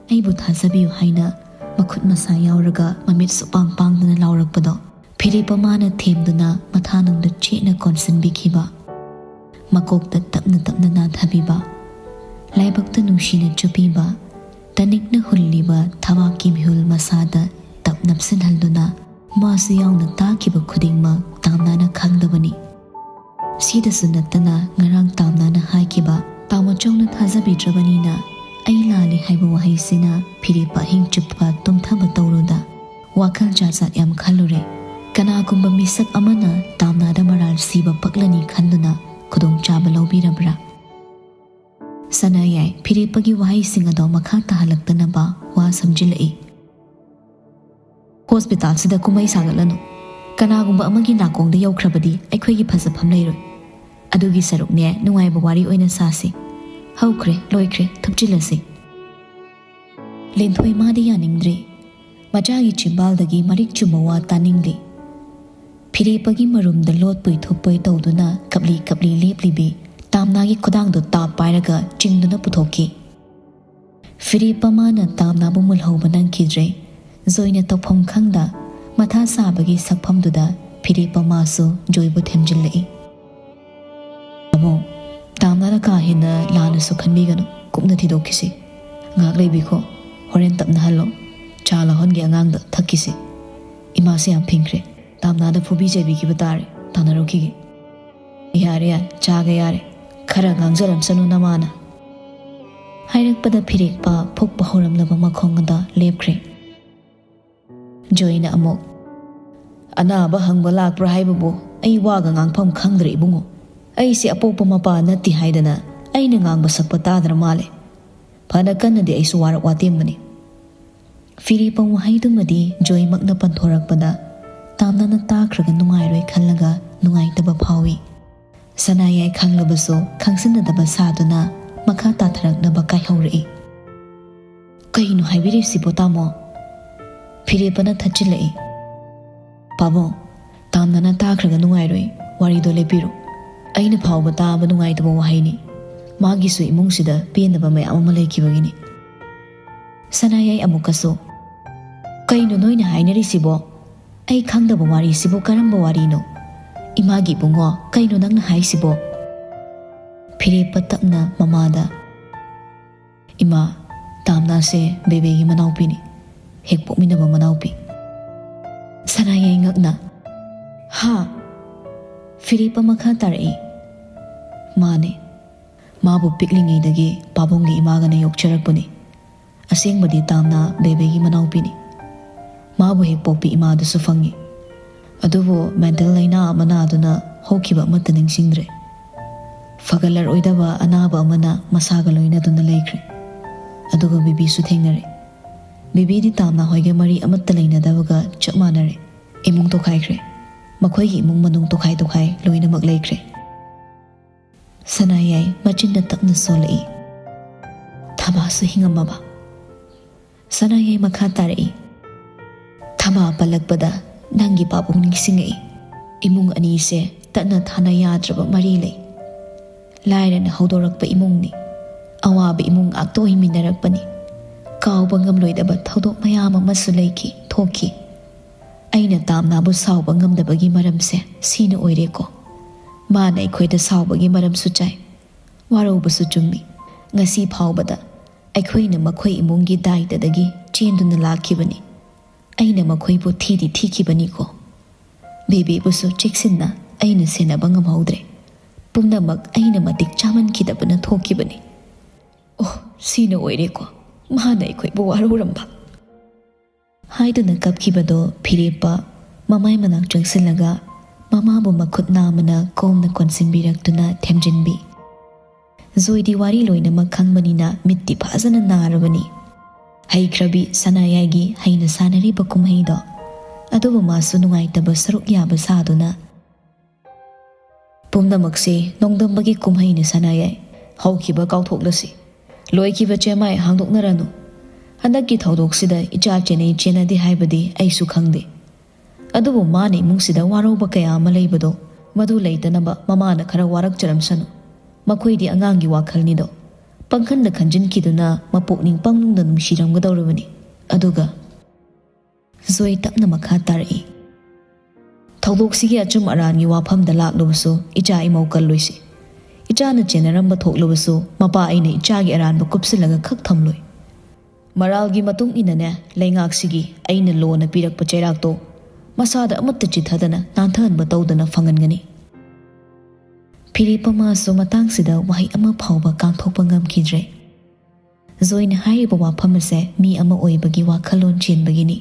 ꯑꯩꯕꯨ ꯊꯥꯖꯕꯤꯌꯨ ꯍꯥꯏꯅ ꯃꯈꯨꯠ ꯃꯁꯥ ꯌꯥꯎꯔꯒ ꯃꯃꯤꯠ ꯁꯨꯄꯥꯡ ꯄꯥꯡꯗꯅ ꯂꯥꯎꯔꯛꯄꯗꯣ ꯐꯤꯔꯦꯞꯄ ꯃꯥꯅ ꯊꯦꯝꯗꯨꯅ ꯃꯊꯥꯅꯨꯡꯗ ꯆꯦꯠꯅ ꯀꯣꯟꯁꯤꯟꯕꯤꯈꯤꯕ꯫ ꯃꯀꯣꯛꯇ ꯇꯞꯅ ꯇꯞꯅ ꯅꯥꯟꯊꯕꯤꯕ, ꯂꯥꯏꯕꯛꯇ ꯅꯨꯡꯁꯤꯅ ꯆꯨꯞꯄꯤꯕ, ꯇꯅꯤꯛꯅ ꯍꯨꯜꯂꯤꯕ ꯊꯕꯥꯛꯀꯤ ꯃꯤꯍꯨꯜ ꯃꯁꯥꯗ ꯇꯞ ꯅꯞꯁꯤꯟꯍꯜꯗꯨꯅ ꯃꯥꯁꯨ ꯌꯥꯎꯅ ꯇꯥꯈꯤꯕ ꯈꯨꯗꯤꯡꯃꯛ ꯇꯥꯝꯅꯥꯅ ꯈꯪꯗꯕꯅꯤ꯫ ꯁꯤꯗꯁꯨ ꯅꯠꯇꯅ ꯉꯔꯥꯡ ꯇꯥꯝꯅꯥꯅ ꯍꯥꯏꯈꯤꯕ "ꯇꯥꯃꯣ ꯆꯧꯅ ꯊꯥꯖꯕꯤꯗ꯭ꯔꯕꯅꯤꯅ ꯑꯩ ꯂꯥꯜꯂꯤ" ꯍꯥꯏꯕ ꯋꯥꯍꯩꯁꯤꯅ ꯐꯤꯔꯦꯞꯄ ꯑꯍꯤꯡ ꯆꯨꯞꯄ ꯇꯨꯝꯊꯕ ꯇꯧꯔꯨꯗ ꯋꯥꯈꯜ ꯖꯥꯠ ꯖꯥꯠ ꯌꯥꯝ ꯈꯜꯂꯨꯔꯦ꯫ ꯀꯅꯥꯒꯨꯝꯕ ꯃꯤꯁꯛ ꯑꯃꯅ ꯇꯥꯝꯅꯥꯗ ꯃꯔꯥꯜ ꯁꯤꯕ ꯄꯛꯂꯅꯤ ꯈꯟꯗꯨꯅ ꯈꯨꯗꯣꯡꯆꯥꯕ ꯂꯧꯕꯤꯔꯕ꯭ꯔꯥ? ꯁꯅꯥꯌꯥꯏ ꯐꯤꯔꯦꯞꯄꯒꯤ ꯋꯥꯍꯩꯁꯤꯡ ꯑꯗꯣ ꯃꯈꯥ ꯇꯥꯍꯜꯂꯛꯇꯅꯕ ꯋꯥ ꯁꯝꯖꯤꯜꯂꯛꯏ꯫ "ꯍꯣꯁꯄꯤꯇꯥꯜꯁꯤꯗ ꯀꯨꯝꯍꯩ ꯁꯥꯒꯠꯂꯅꯨ꯫ ꯀꯅꯥꯒꯨꯝꯕ ꯑꯃꯒꯤ ꯅꯥꯀꯣꯡꯗ ꯌꯧꯈ꯭ꯔꯕꯗꯤ ꯑꯩꯈꯣꯏꯒꯤ ꯐꯖꯐꯝ ꯂꯩꯔꯣꯏ꯫ ꯑꯗꯨꯒꯤ ꯁꯔꯨꯛꯅꯦ ꯅꯨꯡꯉꯥꯏꯕ ꯋꯥꯔꯤ ꯑꯣꯏꯅ ꯁꯥꯁꯤ꯫ ꯍꯧꯈ꯭ꯔꯦ, ꯂꯣꯏꯈ꯭ꯔꯦ, ꯊꯨꯞꯆꯤꯜꯂꯁꯤ꯫" ꯂꯤꯟꯊꯣꯏ ꯃꯥꯗꯤ ꯌꯥꯅꯤꯡꯗ꯭ꯔꯦ꯫ ꯃꯆꯥꯒꯤ ꯆꯤꯝꯕꯥꯜꯗꯒꯤ ꯃꯔꯤꯛ ꯆꯨꯝꯕ ꯋꯥ ꯇꯥꯅꯤꯡꯂꯤ꯫ ꯐꯤꯔꯦꯞꯄꯒꯤ ꯃꯔꯨꯝꯗ ꯂꯣꯠꯄꯣꯏ ꯊꯨꯞꯄꯣꯏ ꯇꯧꯗꯨꯅ ꯀꯞꯂꯤ ꯀꯞꯂꯤ ꯂꯦꯞꯂꯤꯕꯤ ꯇꯥꯝꯅꯥꯒꯤ ꯈꯨꯗꯥꯡꯗꯨ ꯇꯥꯞ ꯄꯥꯏꯔꯒ ꯆꯤꯡꯗꯨꯅ ꯄꯨꯊꯣꯛꯈꯤ꯫ ꯐꯤꯔꯦꯞꯄ ꯃꯥꯅ ꯇꯥꯝꯅꯥꯕꯨ ꯃꯨꯜꯍꯧꯕ ꯅꯪꯈꯤꯗ꯭ꯔꯦ꯫ ꯖꯣꯏꯅ ꯇꯧꯐꯝ ꯈꯪꯗ ꯃꯊꯥ ꯁꯥꯕꯒꯤ ꯁꯛꯐꯝꯗꯨꯗ ꯐꯤꯔꯦꯞꯄ ꯃꯥꯁꯨ ꯖꯣꯏꯕꯨ ꯊꯦꯝꯖꯤꯜꯂꯛꯏ꯫ "ꯇꯥꯃꯣ, ꯇꯥꯝꯅꯥꯅ ꯀꯥ ꯍꯦꯟꯅ ꯂꯥꯟꯅꯁꯨ ꯈꯟꯕꯤꯒꯅꯨ, ꯀꯨꯞꯅ ꯊꯤꯗꯣꯛꯈꯤꯁꯤ꯫ ꯉꯥꯏꯍꯥꯛ ꯂꯩꯕꯤꯈꯣ, ꯍꯣꯔꯦꯟ ꯇꯞꯅ ꯍꯜꯂꯣ꯫ ꯆꯥ ꯂꯧꯍꯟꯒꯦ ꯑꯉꯥꯡꯗ, ꯊꯛꯈꯤꯁꯤ꯫ ꯏꯃꯥꯁꯦ ꯌꯥꯝ ꯐꯤꯡꯈ꯭ꯔꯦ, ꯇꯥꯝꯅꯥꯗ ꯐꯨꯕꯤ ꯆꯩꯕꯤꯈꯤꯕ ꯇꯥꯔꯦ, ꯇꯥꯟꯅꯔꯨꯈꯤꯒꯦ꯫ ꯌꯥꯔꯦ ꯌꯥꯔꯦ, ꯆꯥꯒ ꯌꯥꯔꯦ, ꯈꯔ ꯉꯥꯡꯖꯔꯝꯁꯅꯨ ꯅꯃꯥꯅ"꯫ ꯍꯥꯏꯔꯛꯄꯗ ꯐꯤꯔꯦꯞꯄ ꯐꯨꯛꯄ ꯍꯧꯔꯝꯂꯕ ꯃꯈꯣꯡꯗ ꯂꯦꯞꯈ꯭ꯔꯦ꯫ ꯖꯣꯏꯅ ꯑꯃꯨꯛ, "ꯑꯅꯥꯕ ꯍꯪꯕ ꯂꯥꯛꯄ꯭ꯔꯥ ꯍꯥꯏꯕꯕꯨ ꯑꯩ ꯋꯥꯒ ꯉꯥꯡꯐꯝ ꯈꯪꯗ꯭ꯔꯦ ꯏꯕꯨꯡꯉꯣ꯫ ꯑꯩꯁꯦ ꯑꯄꯣꯛꯄ ꯃꯄꯥ ꯅꯠꯇꯦ ꯍꯥꯏꯗꯅ ꯑꯩꯅ ꯉꯥꯡꯕ ꯁꯛꯄ ꯇꯥꯗ꯭ꯔ ꯃꯥꯜꯂꯦ꯫ ꯐꯅ ꯀꯟꯅꯗꯤ ꯑꯩꯁꯨ ꯋꯥꯔꯛ ꯋꯥꯇꯦꯝꯕꯅꯤ"꯫ ꯐꯤꯔꯦꯞꯄ ꯋꯥꯍꯩꯗꯨꯃꯗꯤ ꯖꯣꯏꯃꯛꯅ ꯄꯟꯊꯣꯔꯛꯄꯗ ꯇꯥꯝꯅꯥꯅ ꯇꯥꯈ꯭ꯔꯒ ꯅꯨꯡꯉꯥꯏꯔꯣꯏ ꯈꯜꯂꯒ ꯅꯨꯡꯉꯥꯏꯇꯕ ꯐꯥꯎꯏ꯫ ꯁꯅꯥꯌꯥꯏ ꯈꯪꯂꯕꯁꯨ ꯈꯪꯁꯤꯟꯅꯗꯕ ꯁꯥꯗꯨꯅ ꯃꯈꯥ ꯇꯥꯊꯔꯛꯅꯕ ꯀꯥꯏꯍꯧꯔꯛꯏ꯫ "ꯀꯩꯅꯣ ꯍꯥꯏꯕꯤꯔꯤꯁꯤꯕꯣ ꯇꯥꯃꯣ?" ꯐꯤꯔꯦꯞꯄꯅ ꯊꯠꯆꯤꯜꯂꯛꯏ꯫ "ꯄꯥꯕꯨꯡ, ꯇꯥꯝꯅꯥꯅ ꯇꯥꯈ꯭ꯔꯒ ꯅꯨꯡꯉꯥꯏꯔꯣꯏ, ꯋꯥꯔꯤꯗꯣ ꯂꯦꯞꯄꯤꯔꯣ꯫ ꯑꯩꯅ ꯐꯥꯎꯕ ꯇꯥꯕ ꯅꯨꯡꯉꯥꯏꯇꯕ ꯋꯥꯍꯩꯅꯤ꯫ ꯃꯥꯒꯤꯁꯨ ꯏꯃꯨꯡꯁꯤꯗ ꯄꯦꯟꯗꯕ ꯃꯌꯥꯝ ꯑꯃ ꯂꯩꯈꯤꯕꯒꯤꯅꯤ"꯫ ꯁꯅꯥꯌꯥꯏ ꯑꯃꯨꯛꯀꯁꯨ, "ꯀꯩꯅꯣ ꯅꯣꯏꯅ ꯍꯥꯏꯅꯔꯤꯁꯤꯕꯣ? ꯑꯩ ꯈꯪꯗꯕ ꯋꯥꯔꯤꯁꯤꯕꯨ ꯀꯔꯝꯕ ꯋꯥꯔꯤꯅꯣ? ꯏꯃꯥꯒꯤ ꯏꯕꯨꯡꯉꯣ, ꯀꯩꯅꯣ ꯅꯪꯅ ꯍꯥꯏꯁꯤꯕꯣ?" ꯐꯤꯔꯦꯞꯄ ꯇꯞꯅ ꯃꯃꯥꯗ, "ꯏꯃꯥ, ꯇꯥꯝꯅꯥꯁꯦ ꯕꯦꯕꯦꯒꯤ ꯃꯅꯥꯎꯄꯤꯅꯤ, ꯍꯦꯛ ꯄꯣꯛꯃꯤꯟꯅꯕ ꯃꯅꯥꯎꯄꯤ"꯫ ꯁꯅꯥꯌꯥꯏ ꯉꯛꯅ, "ꯍꯥ?" ꯐꯤꯔꯦꯞꯄ ꯃꯈꯥ ꯇꯥꯔꯛꯏ, "ꯃꯥꯅꯦ, ꯃꯥꯕꯨ ꯄꯤꯛꯂꯤꯉꯩꯗꯒꯤ ꯄꯥꯕꯨꯡꯒꯤ ꯏꯃꯥꯒꯅ ꯌꯣꯛꯆꯔꯛꯄꯅꯤ꯫ ꯑꯁꯦꯡꯕꯗꯤ ꯇꯥꯝꯅꯥ ꯕꯦꯕꯦꯒꯤ ꯃꯅꯥꯎꯄꯤꯅꯤ꯫ ꯃꯥꯕꯨ ꯍꯦꯛ ꯄꯣꯛꯄꯤ ꯏꯃꯥꯗꯨꯁꯨ ꯐꯪꯉꯤ꯫ ꯑꯗꯨꯕꯨ ꯃꯦꯟꯇꯦꯜ ꯂꯥꯏꯅꯥ ꯑꯃ ꯅꯥꯗꯨꯅ ꯍꯧꯈꯤꯕ ꯑꯃꯠꯇ ꯅꯤꯡꯁꯤꯡꯗ꯭ꯔꯦ꯫ ꯐꯒꯠꯂꯔꯣꯏꯗꯕ ꯑꯅꯥꯕ ꯑꯃꯅ ꯃꯁꯥꯒ ꯂꯣꯏꯅꯗꯨꯅ ꯂꯩꯈ꯭ꯔꯦ꯫ ꯑꯗꯨꯒ ꯕꯤꯕꯤꯁꯨ ꯊꯦꯡꯅꯔꯦ꯫ ꯕꯤꯕꯤꯗꯤ ꯇꯥꯝꯅꯥ ꯍꯣꯏꯒ ꯃꯔꯤ ꯑꯃꯠꯇ ꯂꯩꯅꯗꯕꯒ ꯆꯞ ꯃꯥꯟꯅꯔꯦ꯫ ꯏꯃꯨꯡ ꯇꯣꯈꯥꯏꯈ꯭ꯔꯦ꯫ ꯃꯈꯣꯏꯒꯤ ꯏꯃꯨꯡ ꯃꯅꯨꯡ ꯇꯣꯈꯥꯏ ꯇꯣꯈꯥꯏ ꯂꯣꯏꯅꯃꯛ ꯂꯩꯈ꯭ꯔꯦ"꯫ ꯁꯅꯥꯌꯥꯏ ꯃꯆꯤꯟꯗ ꯇꯞꯅ ꯁꯣꯜꯂꯛꯏ꯫ "ꯊꯃꯥꯁꯨ ꯍꯤꯡꯉꯝꯃꯕ?" ꯁꯅꯥꯌꯥꯏ ꯃꯈꯥ ꯇꯥꯔꯛꯏ, "ꯊꯃꯥ ꯄꯜꯂꯛꯄꯗ ꯅꯪꯒꯤ ꯄꯥꯕꯨꯡ ꯅꯤꯡꯁꯤꯡꯉꯛꯏ꯫ ꯏꯃꯨꯡ ꯑꯅꯤꯁꯦ ꯇꯠꯅ ꯊꯥꯅ ꯌꯥꯗ꯭ꯔꯕ ꯃꯔꯤ ꯂꯩ꯫ ꯂꯥꯏꯔꯅ ꯍꯧꯗꯣꯔꯛꯄ ꯏꯃꯨꯡꯅꯤ꯫ ꯑꯋꯥꯕ ꯏꯃꯨꯡ ꯉꯥꯛꯇ ꯑꯣꯏꯃꯤꯟꯅꯔꯛꯄꯅꯤ꯫ ꯀꯥꯎꯕ ꯉꯝꯂꯣꯏꯗꯕ ꯊꯧꯗꯣꯛ ꯃꯌꯥꯝ ꯑꯃꯁꯨ ꯂꯩꯈꯤ, ꯊꯣꯛꯈꯤ꯫ ꯑꯩꯅ ꯇꯥꯝꯅꯥꯕꯨ ꯁꯥꯎꯕ ꯉꯝꯗꯕꯒꯤ ꯃꯔꯝꯁꯦ ꯁꯤꯅ ꯑꯣꯏꯔꯦꯀꯣ꯫ ꯃꯥꯅ ꯑꯩꯈꯣꯏꯗ ꯁꯥꯎꯕꯒꯤ ꯃꯔꯝꯁꯨ ꯆꯥꯏ, ꯋꯥꯔꯧꯕꯁꯨ ꯆꯨꯝꯃꯤ꯫ ꯉꯁꯤ ꯐꯥꯎꯕꯗ ꯑꯩꯈꯣꯏꯅ ꯃꯈꯣꯏ ꯏꯃꯨꯡꯒꯤ ꯗꯥꯏꯇꯗꯒꯤ ꯆꯦꯟꯗꯨꯅ ꯂꯥꯛꯈꯤꯕꯅꯤ꯫ ꯑꯩꯅ ꯃꯈꯣꯏꯕꯨ ꯊꯤꯗꯤ ꯊꯤꯈꯤꯕꯅꯤꯀꯣ꯫ ꯕꯦꯕꯤꯕꯨꯁꯨ ꯆꯦꯛꯁꯤꯟꯅ ꯑꯩꯅ ꯁꯦꯟꯅꯕ ꯉꯝꯍꯧꯗ꯭ꯔꯦ꯫ ꯄꯨꯝꯅꯃꯛ ꯑꯩꯅ ꯃꯇꯤꯛ ꯆꯥꯃꯟꯈꯤꯗꯕꯅ ꯊꯣꯛꯈꯤꯕꯅꯤ꯫ ꯑꯣ, ꯁꯤꯅ ꯑꯣꯏꯔꯦꯀꯣ, ꯃꯍꯥꯛꯅ ꯑꯩꯈꯣꯏꯕꯨ ꯋꯥꯔꯧꯔꯝꯕ꯫ ꯍꯥꯏꯗꯨꯅ ꯀꯞꯈꯤꯕꯗꯣ ꯐꯤꯔꯦꯞꯄ ꯃꯃꯥꯏ ꯃꯅꯥꯛ ꯆꯪꯁꯤꯜꯂꯒ ꯃꯃꯥꯕꯨ ꯃꯈꯨꯠ ꯅꯥꯝꯃꯅ ꯀꯣꯝꯅ ꯀꯣꯟꯁꯤꯟꯕꯤꯔꯛꯇꯨꯅ ꯊꯦꯝꯖꯤꯟꯕꯤ꯫ ꯖꯣꯏꯗꯤ ꯋꯥꯔꯤ ꯂꯣꯏꯅꯃꯛ ꯈꯪꯕꯅꯤꯅ ꯃꯤꯠꯇꯤ ꯐꯖꯅ ꯅꯥꯔꯕꯅꯤ꯫ ꯍꯩꯈ꯭ꯔꯕꯤ ꯁꯅꯥꯌꯥꯏꯒꯤ ꯍꯩꯅ ꯁꯥꯟꯅꯔꯤꯕ ꯀꯨꯝꯍꯩꯗꯣ, ꯑꯗꯨꯕꯨ ꯃꯥꯁꯨ ꯅꯨꯡꯉꯥꯏꯇꯕ ꯁꯔꯨꯛ ꯌꯥꯕ ꯁꯥꯗꯨꯅ, "ꯄꯨꯝꯅꯃꯛꯁꯤ ꯅꯣꯡꯗꯝꯕꯒꯤ ꯀꯨꯝꯍꯩꯅꯤ ꯁꯅꯥꯌꯥꯏ꯫ ꯍꯧꯈꯤꯕ ꯀꯥꯎꯊꯣꯛꯂꯁꯤ꯫ ꯂꯣꯏꯈꯤꯕ ꯆꯦꯃꯥꯏ ꯍꯥꯡꯗꯣꯛꯅꯔꯅꯨ꯫ ꯍꯟꯗꯛꯀꯤ ꯊꯧꯗꯣꯛꯁꯤꯗ ꯏꯆꯥ ꯆꯦꯟꯅꯩ ꯆꯦꯟꯅꯗꯦ ꯍꯥꯏꯕꯗꯤ ꯑꯩꯁꯨ ꯈꯪꯗꯦ꯫ ꯑꯗꯨꯕꯨ ꯃꯥꯅ ꯏꯃꯨꯡꯁꯤꯗ ꯋꯥꯔꯧꯕ ꯀꯌꯥ ꯑꯃ ꯂꯩꯕꯗꯣ, ꯃꯗꯨ ꯂꯩꯇꯅꯕ ꯃꯃꯥꯅ ꯈꯔ ꯋꯥꯔꯛꯆꯔꯝꯁꯅꯨ꯫ ꯃꯈꯣꯏꯗꯤ ꯑꯉꯥꯡꯒꯤ ꯋꯥꯈꯜꯅꯤꯗꯣ꯫ ꯄꯪꯈꯟꯗ ꯈꯟꯖꯤꯟꯈꯤꯗꯨꯅ ꯃꯄꯨꯛꯅꯤꯡ ꯄꯪꯅꯨꯡꯗ ꯅꯨꯡꯁꯤꯔꯝꯒꯗꯧꯔꯕꯅꯤ꯫" ꯑꯗꯨꯒ ꯖꯣꯏ ꯇꯞꯅ ꯃꯈꯥ ꯇꯥꯔꯛꯏ, "ꯊꯧꯗꯣꯛꯁꯤꯒꯤ ꯑꯆꯨꯝ ꯑꯔꯥꯟꯒꯤ ꯋꯥꯐꯝꯗ ꯂꯥꯛꯂꯨꯕꯁꯨ ꯏꯆꯥ ꯏꯃꯧ ꯀꯜꯂꯣꯏꯁꯤ꯫ ꯏꯆꯥꯅ ꯆꯦꯟꯅꯔꯝꯕ ꯊꯣꯛꯂꯕꯁꯨ ꯃꯄꯥ ꯑꯩꯅ ꯏꯆꯥꯒꯤ ꯑꯔꯥꯟꯕ ꯀꯨꯞꯁꯤꯜꯂꯒ ꯈꯛ ꯊꯝꯂꯣꯏ꯫ ꯃꯔꯥꯜꯒꯤ ꯃꯇꯨꯡ ꯏꯟꯅꯅꯦ, ꯂꯩꯉꯥꯛꯁꯤꯒꯤ ꯑꯩꯅ ꯂꯣꯅ ꯄꯤꯔꯛꯄ ꯆꯩꯔꯥꯛꯇꯣ ꯃꯁꯥꯗ ꯑꯃꯠꯇ ꯆꯤꯠꯊꯗꯅ ꯅꯥꯟꯊꯍꯟꯕ ꯇꯧꯗꯅ ꯐꯪꯍꯟꯒꯅꯤ꯫" ꯐꯤꯔꯦꯞꯄ ꯃꯥꯁꯨ ꯃꯇꯥꯡꯁꯤꯗ ꯋꯥꯍꯩ ꯑꯃ ꯐꯥꯎꯕ ꯀꯥꯡꯊꯣꯛꯄ ꯉꯝꯈꯤꯗ꯭ꯔꯦ꯫ ꯖꯣꯏꯅ ꯍꯥꯏꯔꯤꯕ ꯋꯥꯐꯝ ꯑꯁꯦ ꯃꯤ ꯑꯃ ꯑꯣꯏꯕꯒꯤ ꯋꯥꯈꯜꯂꯣꯟ ꯆꯦꯟꯕꯒꯤꯅꯤ꯫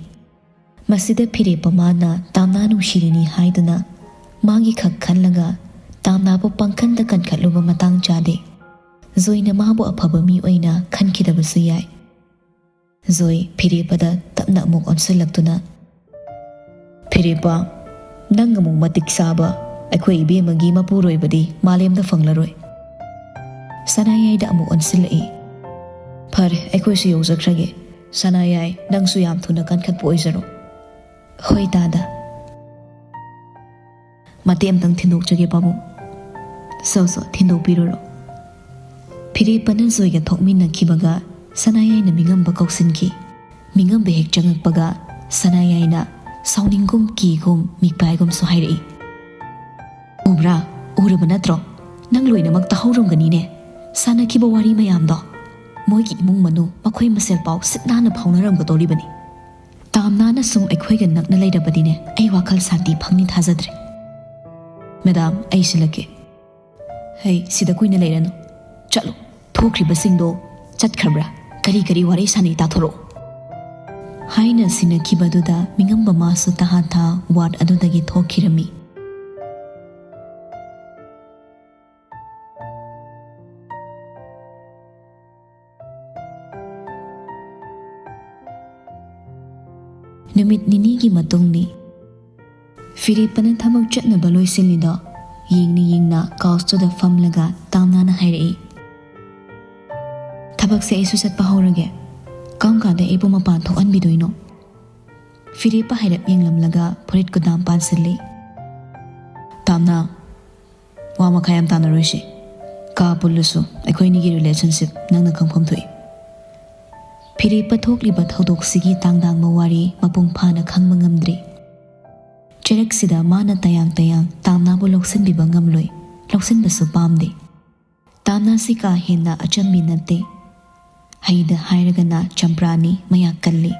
ꯃꯁꯤꯗ ꯐꯤꯔꯦꯞꯄ ꯃꯥꯅ ꯇꯥꯝꯅꯥ ꯅꯨꯡꯁꯤꯔꯤꯅꯤ ꯍꯥꯏꯗꯨꯅ ꯃꯥꯒꯤ ꯈꯛ ꯈꯜꯂꯒ ꯇꯥꯝꯅꯥꯕꯨ ꯄꯪꯈꯟꯗ ꯀꯟꯈꯠꯂꯨꯕ ꯃꯇꯥꯡ ꯆꯥꯗꯦ꯫ ꯖꯣꯏꯅ ꯃꯥꯕꯨ ꯑꯐꯕ ꯃꯤ ꯑꯣꯏꯅ ꯈꯟꯈꯤꯗꯕꯁꯨ ꯌꯥꯏ꯫ ꯖꯣꯏ ꯐꯤꯔꯦꯞꯄꯗ ꯇꯞꯅ ꯑꯃꯨꯛ ꯑꯣꯟꯁꯤꯜꯂꯛꯇꯨꯅ, "ꯐꯤꯔꯦꯞꯄ, ꯅꯪ ꯑꯃꯨꯛ ꯃꯇꯤꯛ ꯆꯥꯕ ꯑꯩꯈꯣꯏ ꯏꯕꯦꯝꯃꯒꯤ ꯃꯄꯨꯔꯣꯏꯕꯗꯤ ꯃꯥꯂꯦꯝꯗ ꯐꯪꯂꯔꯣꯏ꯫" ꯁꯅꯥꯌꯥꯏꯗ ꯑꯃꯨꯛ ꯑꯣꯟꯁꯤꯜꯂꯛꯏ꯫ "ꯐꯔꯦ, ꯑꯩꯈꯣꯏꯁꯨ ꯌꯧꯖꯈ꯭ꯔꯒꯦ꯫ ꯁꯅꯥꯌꯥꯏ, ꯅꯪꯁꯨ ꯌꯥꯝ ꯊꯨꯅ ꯀꯟꯈꯠꯄ ꯑꯣꯏꯖꯔꯣ꯫" "ꯍꯣꯏ ꯗꯥꯗꯥ꯫" "ꯃꯇꯦꯛ ꯑꯃꯇꯪ ꯊꯤꯟꯗꯣꯛꯆꯒꯦ ꯄꯥꯕꯨꯡ꯫" ꯁꯣ ꯁꯣ, ꯊꯤꯟꯗꯣꯛꯄꯤꯔꯨꯔꯣ꯫ ꯐꯤꯔꯦꯞꯄꯅ ꯖꯣꯏꯒ ꯊꯣꯛꯃꯤꯟꯅꯈꯤꯕꯒ ꯁꯅꯥꯌꯥꯏꯅ ꯃꯤꯉꯝꯕ ꯀꯧꯁꯤꯟꯈꯤ꯫ ꯃꯤꯉꯝꯕ ꯍꯦꯛ ꯆꯪꯉꯛꯄꯒ ꯁꯅꯥꯌꯥꯏꯅ ꯁꯥꯎꯅꯤꯡꯒꯨꯝ ꯀꯤꯒꯨꯝ ꯃꯤꯄꯥꯏꯒꯨꯝꯁꯨ ꯍꯥꯏꯔꯛꯏ꯫ "ꯎꯕ꯭ꯔꯥ? ꯎꯔꯕ ꯅꯠꯇ꯭ꯔꯣ? ꯅꯪ ꯂꯣꯏꯅꯃꯛ ꯇꯥꯍꯧꯔꯝꯒꯅꯤꯅꯦ꯫ ꯁꯥꯟꯅꯈꯤꯕ ꯋꯥꯔꯤ ꯃꯌꯥꯝꯗꯣ꯫ ꯃꯣꯏꯒꯤ ꯏꯃꯨꯡ ꯃꯅꯨꯡ ꯃꯈꯣꯏ ꯃꯁꯦꯜ ꯄꯥꯎ ꯁꯤꯠ ꯅꯥꯟꯅ ꯐꯥꯎꯅꯔꯝꯒꯗꯧꯔꯤꯕꯅꯤ꯫ ꯇꯥꯝꯅꯥꯅ ꯁꯨꯝ ꯑꯩꯈꯣꯏꯒ ꯅꯛꯅ ꯂꯩꯔꯕꯗꯤꯅꯦ, ꯑꯩ ꯋꯥꯈꯜ ꯁꯥꯟꯇꯤ ꯐꯪꯅꯤ ꯊꯥꯖꯗ꯭ꯔꯦ꯫ ꯃꯦꯗꯥꯝ, ꯑꯩ ꯁꯤꯜꯂꯛꯀꯦ꯫ ꯍꯩ, ꯁꯤꯗ ꯀꯨꯏꯅ ꯂꯩꯔꯅꯨ꯫ ꯆꯠꯂꯣ꯫ ꯊꯣꯛꯈ꯭ꯔꯤꯕꯁꯤꯡꯗꯣ ꯆꯠꯈ꯭ꯔꯕ꯭ꯔꯥ? ꯀꯔꯤ ꯀꯔꯤ ꯋꯥꯔꯤ ꯁꯥꯟꯅꯩ ꯇꯥꯊꯣꯔꯛꯑꯣ꯫" ꯍꯥꯏꯅ ꯁꯤꯟꯅꯈꯤꯕꯗꯨꯗ ꯃꯤꯉꯝꯕ ꯃꯥꯁꯨ ꯇꯍꯥ ꯊꯥ ꯋꯥꯔꯗ ꯑꯗꯨꯗꯒꯤ ꯊꯣꯛꯈꯤꯔꯝꯃꯤ꯫ ꯅꯨꯃꯤꯠ ꯅꯤꯅꯤꯒꯤ ꯃꯇꯨꯡꯅꯤ꯫ ꯐꯤꯔꯦꯞꯄꯅ ꯊꯕꯛ ꯆꯠꯅꯕ ꯂꯣꯏꯁꯤꯜꯂꯤꯗꯣ ꯌꯦꯡꯅ ꯌꯦꯡꯅ ꯀꯥꯎꯆꯇꯨꯗ ꯐꯝꯂꯒ ꯇꯥꯝꯅꯥꯅ ꯍꯥꯏꯔꯛꯏ꯫ "ꯊꯕꯛꯁꯦ ꯑꯩꯁꯨ ꯆꯠꯄ ꯍꯧꯔꯒꯦ꯫ ꯀꯔꯝ ꯀꯥꯟꯗ ꯑꯩꯕꯨ ꯃꯄꯥꯟ ꯊꯣꯛꯍꯟꯕꯤꯗꯣꯏꯅꯣ?" ꯐꯤꯔꯦꯞꯄ ꯍꯥꯏꯔꯞ ꯌꯦꯡꯂꯝꯂꯒ ꯐꯨꯔꯤꯠ ꯀꯨꯗꯥꯝ ꯄꯥꯟꯁꯤꯜꯂꯤ꯫ "ꯇꯥꯝꯅꯥ, ꯋꯥ ꯃꯈꯥ ꯌꯥꯝ ꯇꯥꯟꯅꯔꯣꯏꯁꯤ꯫ ꯀꯥ ꯄꯨꯜꯂꯁꯨ ꯑꯩꯈꯣꯏ ꯑꯅꯤꯒꯤ ꯔꯤꯂꯦꯁꯟꯁꯤꯞ ꯅꯪꯅ ꯈꯪꯐꯝ ꯊꯣꯛꯏ꯫" ꯐꯤꯔꯦꯞꯄ ꯊꯣꯛꯂꯤꯕ ꯊꯧꯗꯣꯛꯁꯤꯒꯤ ꯇꯥꯡꯗꯥꯡꯕ ꯋꯥꯔꯤ ꯃꯄꯨꯡ ꯐꯥꯅ ꯈꯪꯕ ꯉꯝꯗ꯭ꯔꯤ꯫ ꯆꯔꯛꯁꯤꯗ ꯃꯥꯅ ꯇꯌꯥꯡ ꯇꯌꯥꯡ ꯇꯥꯝꯅꯥꯕꯨ ꯂꯧꯁꯤꯟꯕꯤꯕ ꯉꯝꯂꯣꯏ, ꯂꯧꯁꯤꯟꯕꯁꯨ ꯄꯥꯝꯗꯦ꯫ ꯇꯥꯝꯅꯥꯁꯤ ꯀꯥ ꯍꯦꯟꯅ ꯑꯆꯝꯕꯤ ꯅꯠꯇꯦ꯫ ꯍꯩꯗ ꯍꯥꯏꯔꯒꯅ ꯆꯝꯄ꯭ꯔꯥꯅꯤ, ꯃꯌꯥꯛ ꯀꯜꯂꯤ꯫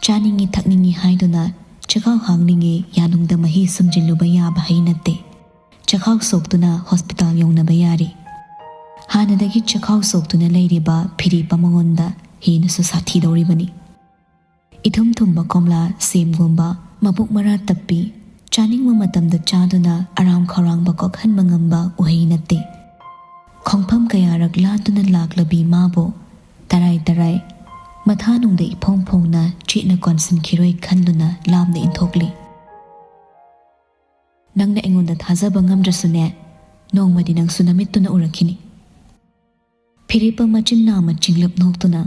ꯆꯥꯅꯤꯡꯉꯤ ꯊꯛꯅꯤꯡꯉꯤ ꯍꯥꯏꯗꯨꯅ ꯆꯈꯥꯎ ꯍꯥꯡꯂꯤꯉꯩ ꯌꯥꯅꯨꯡꯗ ꯃꯍꯤ ꯁꯨꯝꯖꯤꯜꯂꯨꯕ ꯌꯥꯕ ꯍꯩ ꯅꯠꯇꯦ꯫ ꯆꯈꯥꯎ ꯁꯣꯛꯇꯨꯅ ꯍꯣꯁꯄꯤꯇꯥꯜ ꯌꯧꯅꯕ ꯌꯥꯔꯤ꯫ ꯍꯥꯟꯅꯗꯒꯤ ꯆꯈꯥꯎ ꯁꯣꯛꯇꯨꯅ ꯂꯩꯔꯤꯕ ꯐꯤꯔꯦꯞꯄ ꯃꯉꯣꯟꯗ ꯍꯦꯟꯅꯁꯨ ꯁꯥꯊꯤꯗꯧꯔꯤꯕꯅꯤ꯫ ꯏꯊꯨꯝ ꯊꯨꯝꯕ ꯀꯣꯝꯂꯥ, ꯁꯦꯝꯒꯨꯝꯕ ꯃꯕꯨꯛ ꯃꯔꯥ ꯇꯞꯄꯤ, ꯆꯥꯅꯤꯡꯕ ꯃꯇꯝꯗ ꯆꯥꯗꯨꯅ ꯑꯔꯥꯝ ꯈꯧꯔꯥꯡꯕ ꯀꯣꯛꯍꯟꯕ ꯉꯝꯕ ꯎꯍꯩ ꯅꯠꯇꯦ꯫ ꯈꯣꯡꯐꯝ ꯀꯌꯥꯔꯛ ꯂꯥꯟꯗꯨꯅ ꯂꯥꯛꯂꯕꯤ ꯃꯥꯕꯨ ꯇꯔꯥꯏ ꯇꯔꯥꯏ ꯃꯊꯥꯅꯨꯡꯗ ꯏꯐꯣꯡ ꯐꯣꯡꯅ ꯆꯦꯠꯅ ꯀꯣꯟꯁꯤꯟꯈꯤꯔꯣꯏ ꯈꯟꯗꯨꯅ ꯂꯥꯞꯅ ꯏꯟꯊꯣꯛꯂꯤ꯫ "ꯅꯪꯅ ꯑꯩꯉꯣꯟꯗ ꯊꯥꯖꯕ ꯉꯝꯗ꯭ꯔꯁꯨꯅꯦ, ꯅꯣꯡꯃꯗꯤ ꯅꯪꯁꯨ ꯅꯃꯤꯠꯇꯨꯅ ꯎꯔꯛꯈꯤꯅꯤ꯫" ꯐꯤꯔꯦꯞꯄ ꯃꯆꯤꯟ ꯅꯥꯝꯃ ꯆꯤꯡꯂꯞ ꯅꯣꯛꯇꯨꯅ,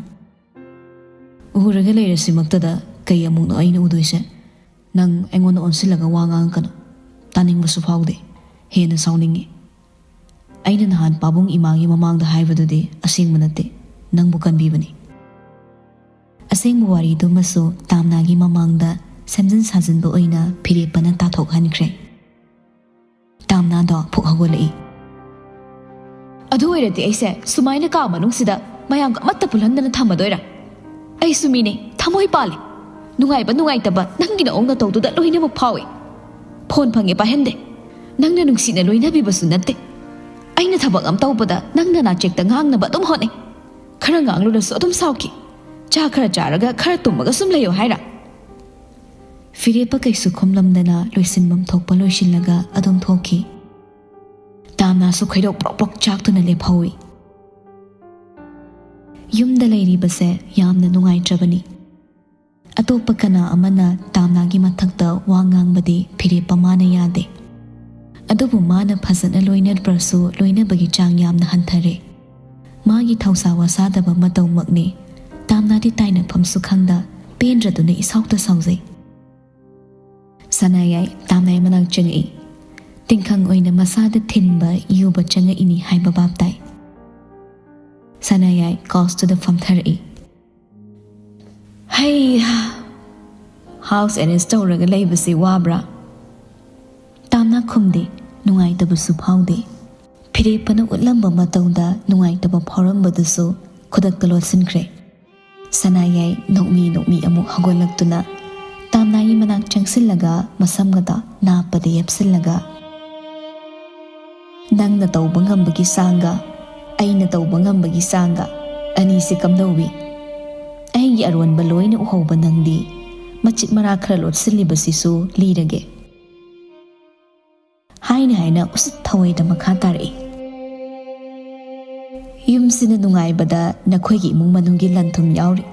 "ꯎꯔꯒ ꯂꯩꯔꯁꯤꯃꯛꯇꯗ ꯀꯩ ꯑꯃꯨꯛꯅꯣ ꯑꯩꯅ ꯎꯗꯣꯏꯁꯦ? ꯅꯪ ꯑꯩꯉꯣꯟꯗ ꯑꯣꯟꯁꯤꯜꯂꯒ ꯋꯥ ꯉꯥꯡꯉꯛꯀꯅꯨ꯫ ꯇꯥꯅꯤꯡꯕꯁꯨ ꯐꯥꯎꯗꯦ꯫ ꯍꯦꯟꯅ ꯁꯥꯎꯅꯤꯡꯉꯤ꯫ ꯑꯩꯅ ꯅꯍꯥꯟ ꯄꯥꯕꯨꯡ ꯏꯃꯥꯒꯤ ꯃꯃꯥꯡꯗ ꯍꯥꯏꯕꯗꯨꯗꯤ ꯑꯁꯦꯡꯕ ꯅꯠꯇꯦ, ꯅꯪꯕꯨ ꯀꯟꯕꯤꯕꯅꯤ꯫ ꯑꯁꯦꯡꯕ ꯋꯥꯔꯤꯗꯨꯃꯁꯨ ꯇꯥꯝꯅꯥꯒꯤ ꯃꯃꯥꯡꯗ ꯁꯦꯝꯖꯤꯟ ꯁꯥꯖꯤꯟꯕ ꯑꯣꯏꯅ ꯐꯤꯔꯦꯞꯄꯅ ꯇꯥꯊꯣꯛꯍꯟꯈ꯭ꯔꯦ꯫ ꯇꯥꯝꯅꯥꯗꯣ ꯐꯨꯛ ꯍꯧꯒꯠꯂꯛꯏ꯫ ꯑꯗꯨ ꯑꯣꯏꯔꯗꯤ ꯑꯩꯁꯦ ꯁꯨꯃꯥꯏꯅ ꯀꯥ ꯃꯅꯨꯡꯁꯤꯗ ꯃꯌꯥꯝꯒ ꯑꯃꯠꯇ ꯄꯨꯜꯍꯟꯗꯅ ꯊꯝꯃꯗꯣꯏꯔꯥ? ꯑꯩꯁꯨ ꯃꯤꯅꯦ, ꯊꯃꯣꯏ ꯄꯥꯜꯂꯤ꯫ ꯅꯨꯡꯉꯥꯏꯕ ꯅꯨꯡꯉꯥꯏꯇꯕ ꯅꯪꯒꯤ ꯅꯑꯣꯡ ꯅꯇꯧꯗꯨꯗ ꯂꯣꯏꯅꯃꯛ ꯐꯥꯎꯏ꯫ ꯐꯣꯟ ꯐꯪꯉꯦ ꯄꯥꯏꯍꯟꯗꯦ꯫ ꯅꯪꯅ ꯅꯨꯡꯁꯤꯅ ꯂꯣꯏꯅꯕꯤꯕꯁꯨ ꯅꯠꯇꯦ꯫ ꯑꯩꯅ ꯊꯕꯛ ꯑꯃ ꯇꯧꯕꯗ ꯅꯪꯅ ꯅꯥꯆꯦꯛꯇ ꯉꯥꯡꯅꯕ ꯑꯗꯨꯝ ꯍꯣꯠꯅꯩ꯫ ꯈꯔ ꯉꯥꯡꯂꯨꯔꯁꯨ ꯑꯗꯨꯝ ꯁꯥꯎꯈꯤ꯫ ꯆꯥ ꯈꯔ ꯆꯥꯔꯒ ꯈꯔ ꯇꯨꯝꯃꯒ ꯁꯨꯝ ꯂꯩꯌꯣ ꯍꯥꯏꯔ? ꯐꯤꯔꯦꯞꯄ ꯀꯩꯁꯨ ꯈꯨꯝꯂꯝꯗꯅ ꯂꯣꯏꯁꯤꯟꯐꯝ ꯊꯣꯛꯄ ꯂꯣꯏꯁꯤꯜꯂꯒ ꯑꯗꯨꯝ ꯊꯣꯛꯈꯤ꯫ ꯇꯥꯝꯅꯥꯁꯨ ꯈꯣꯏꯗꯧ ꯄ꯭ꯔꯣꯛ ꯄ꯭ꯔꯣꯛ ꯆꯥꯛꯇꯨꯅ ꯂꯦꯞꯍꯧꯏ꯫ ꯌꯨꯝꯗ ꯂꯩꯔꯤꯕꯁꯦ ꯌꯥꯝꯅ ꯅꯨꯡꯉꯥꯏꯇ꯭ꯔꯕꯅꯤ꯫ ꯑꯇꯣꯞꯄ ꯀꯅꯥ ꯑꯃꯅ ꯇꯥꯝꯅꯥꯒꯤ ꯃꯊꯛꯇ ꯋꯥ ꯉꯥꯡꯕꯗꯤ ꯐꯤꯔꯦꯞꯄ ꯃꯥꯅ ꯌꯥꯗꯦ꯫ ꯑꯗꯨꯕꯨ ꯃꯥꯅ ꯐꯖꯅ ꯂꯣꯏꯅꯕ꯭ꯔꯁꯨ ꯂꯣꯏꯅꯕꯒꯤ ꯆꯥꯡ ꯌꯥꯝꯅ ꯍꯟꯊꯔꯦ꯫ ꯃꯥꯒꯤ ꯊꯧꯁꯥ ꯋꯥꯁꯥꯗꯕ ꯃꯇꯧꯃꯛꯅꯤ꯫ ꯇꯥꯝꯅꯥꯗꯤ ꯇꯥꯏꯅꯐꯝꯁꯨ ꯈꯪꯗ ꯄꯦꯟꯗ꯭ꯔꯗꯨꯅ ꯏꯁꯥꯎꯇ ꯁꯥꯎꯖꯩ꯫ ꯁꯅꯥꯌꯥꯏ ꯇꯥꯝꯅꯥꯏ ꯃꯅꯥꯛ ꯆꯪꯉꯛꯏ꯫ ꯇꯤꯡꯈꯪ ꯑꯣꯏꯅ ꯃꯁꯥꯗ ꯊꯤꯟꯕ ꯌꯨꯕ ꯆꯪꯉꯛꯏꯅꯤ ꯍꯥꯏꯕ ꯚꯥꯞ ꯇꯥꯏ꯫ ꯁꯅꯥꯌꯥꯏ ꯀꯥꯎꯁꯇꯨꯗ ꯐꯝꯊꯔꯛꯏ꯫ ꯍꯩ ꯍꯥ! ꯍꯥꯎꯁ ꯑꯦꯔꯦꯟꯖ ꯇꯧꯔꯒ ꯂꯩꯕꯁꯤ ꯋꯥꯕ꯭ꯔꯥ? ꯇꯥꯝꯅꯥ ꯈꯨꯝꯗꯦ, ꯅꯨꯡꯉꯥꯏꯇꯕꯁꯨ ꯐꯥꯎꯗꯦ꯫ ꯐꯤꯔꯦꯞꯄꯅ ꯎꯠꯂꯝꯕ ꯃꯇꯧꯗ ꯅꯨꯡꯉꯥꯏꯇꯕ ꯐꯥꯎꯔꯝꯕꯗꯨꯁꯨ ꯈꯨꯗꯛꯇ ꯂꯣꯠꯁꯤꯟꯈ꯭ꯔꯦ꯫ ꯁꯅꯥꯌꯥꯏ ꯅꯣꯛꯃꯤ ꯅꯣꯛꯃꯤ ꯑꯃꯨꯛ ꯍꯧꯒꯠꯂꯛꯇꯨꯅ ꯇꯥꯝꯅꯥꯒꯤ ꯃꯅꯥꯛ ꯆꯪꯁꯤꯜꯂꯒ ꯃꯁꯝꯒꯗ ꯅꯥꯞꯄꯗ ꯌꯦꯞꯁꯤꯜꯂꯒ, "ꯅꯪꯅ ꯇꯧꯕ ꯉꯝꯕꯒꯤ ꯆꯥꯡꯒ ꯑꯩꯅ ꯇꯧꯕ ꯉꯝꯕꯒꯤ ꯆꯥꯡꯒ ꯑꯅꯤꯁꯤ ꯀꯝꯗꯧꯏ? ꯑꯩꯒꯤ ꯑꯔꯣꯟꯕ ꯂꯣꯏꯅ ꯎꯍꯧꯕ ꯅꯪꯗꯤ ꯃꯆꯤꯠ ꯃꯔꯥ ꯈꯔ ꯂꯣꯠꯁꯤꯜꯂꯤꯕꯁꯤꯁꯨ ꯂꯤꯔꯒꯦ" ꯍꯥꯏꯅ ꯍꯥꯏꯅ ꯎꯁꯤꯠ ꯊꯑꯣꯏꯗ ꯃꯈꯥ ꯇꯥꯔꯛꯏ꯫ "ꯌꯨꯝꯁꯤꯅ ꯅꯨꯡꯉꯥꯏꯕꯗ ꯅꯈꯣꯏꯒꯤ ꯏꯃꯨꯡ ꯃꯅꯨꯡꯒꯤ ꯂꯟ ꯊꯨꯝ ꯌꯥꯎꯔꯤ꯫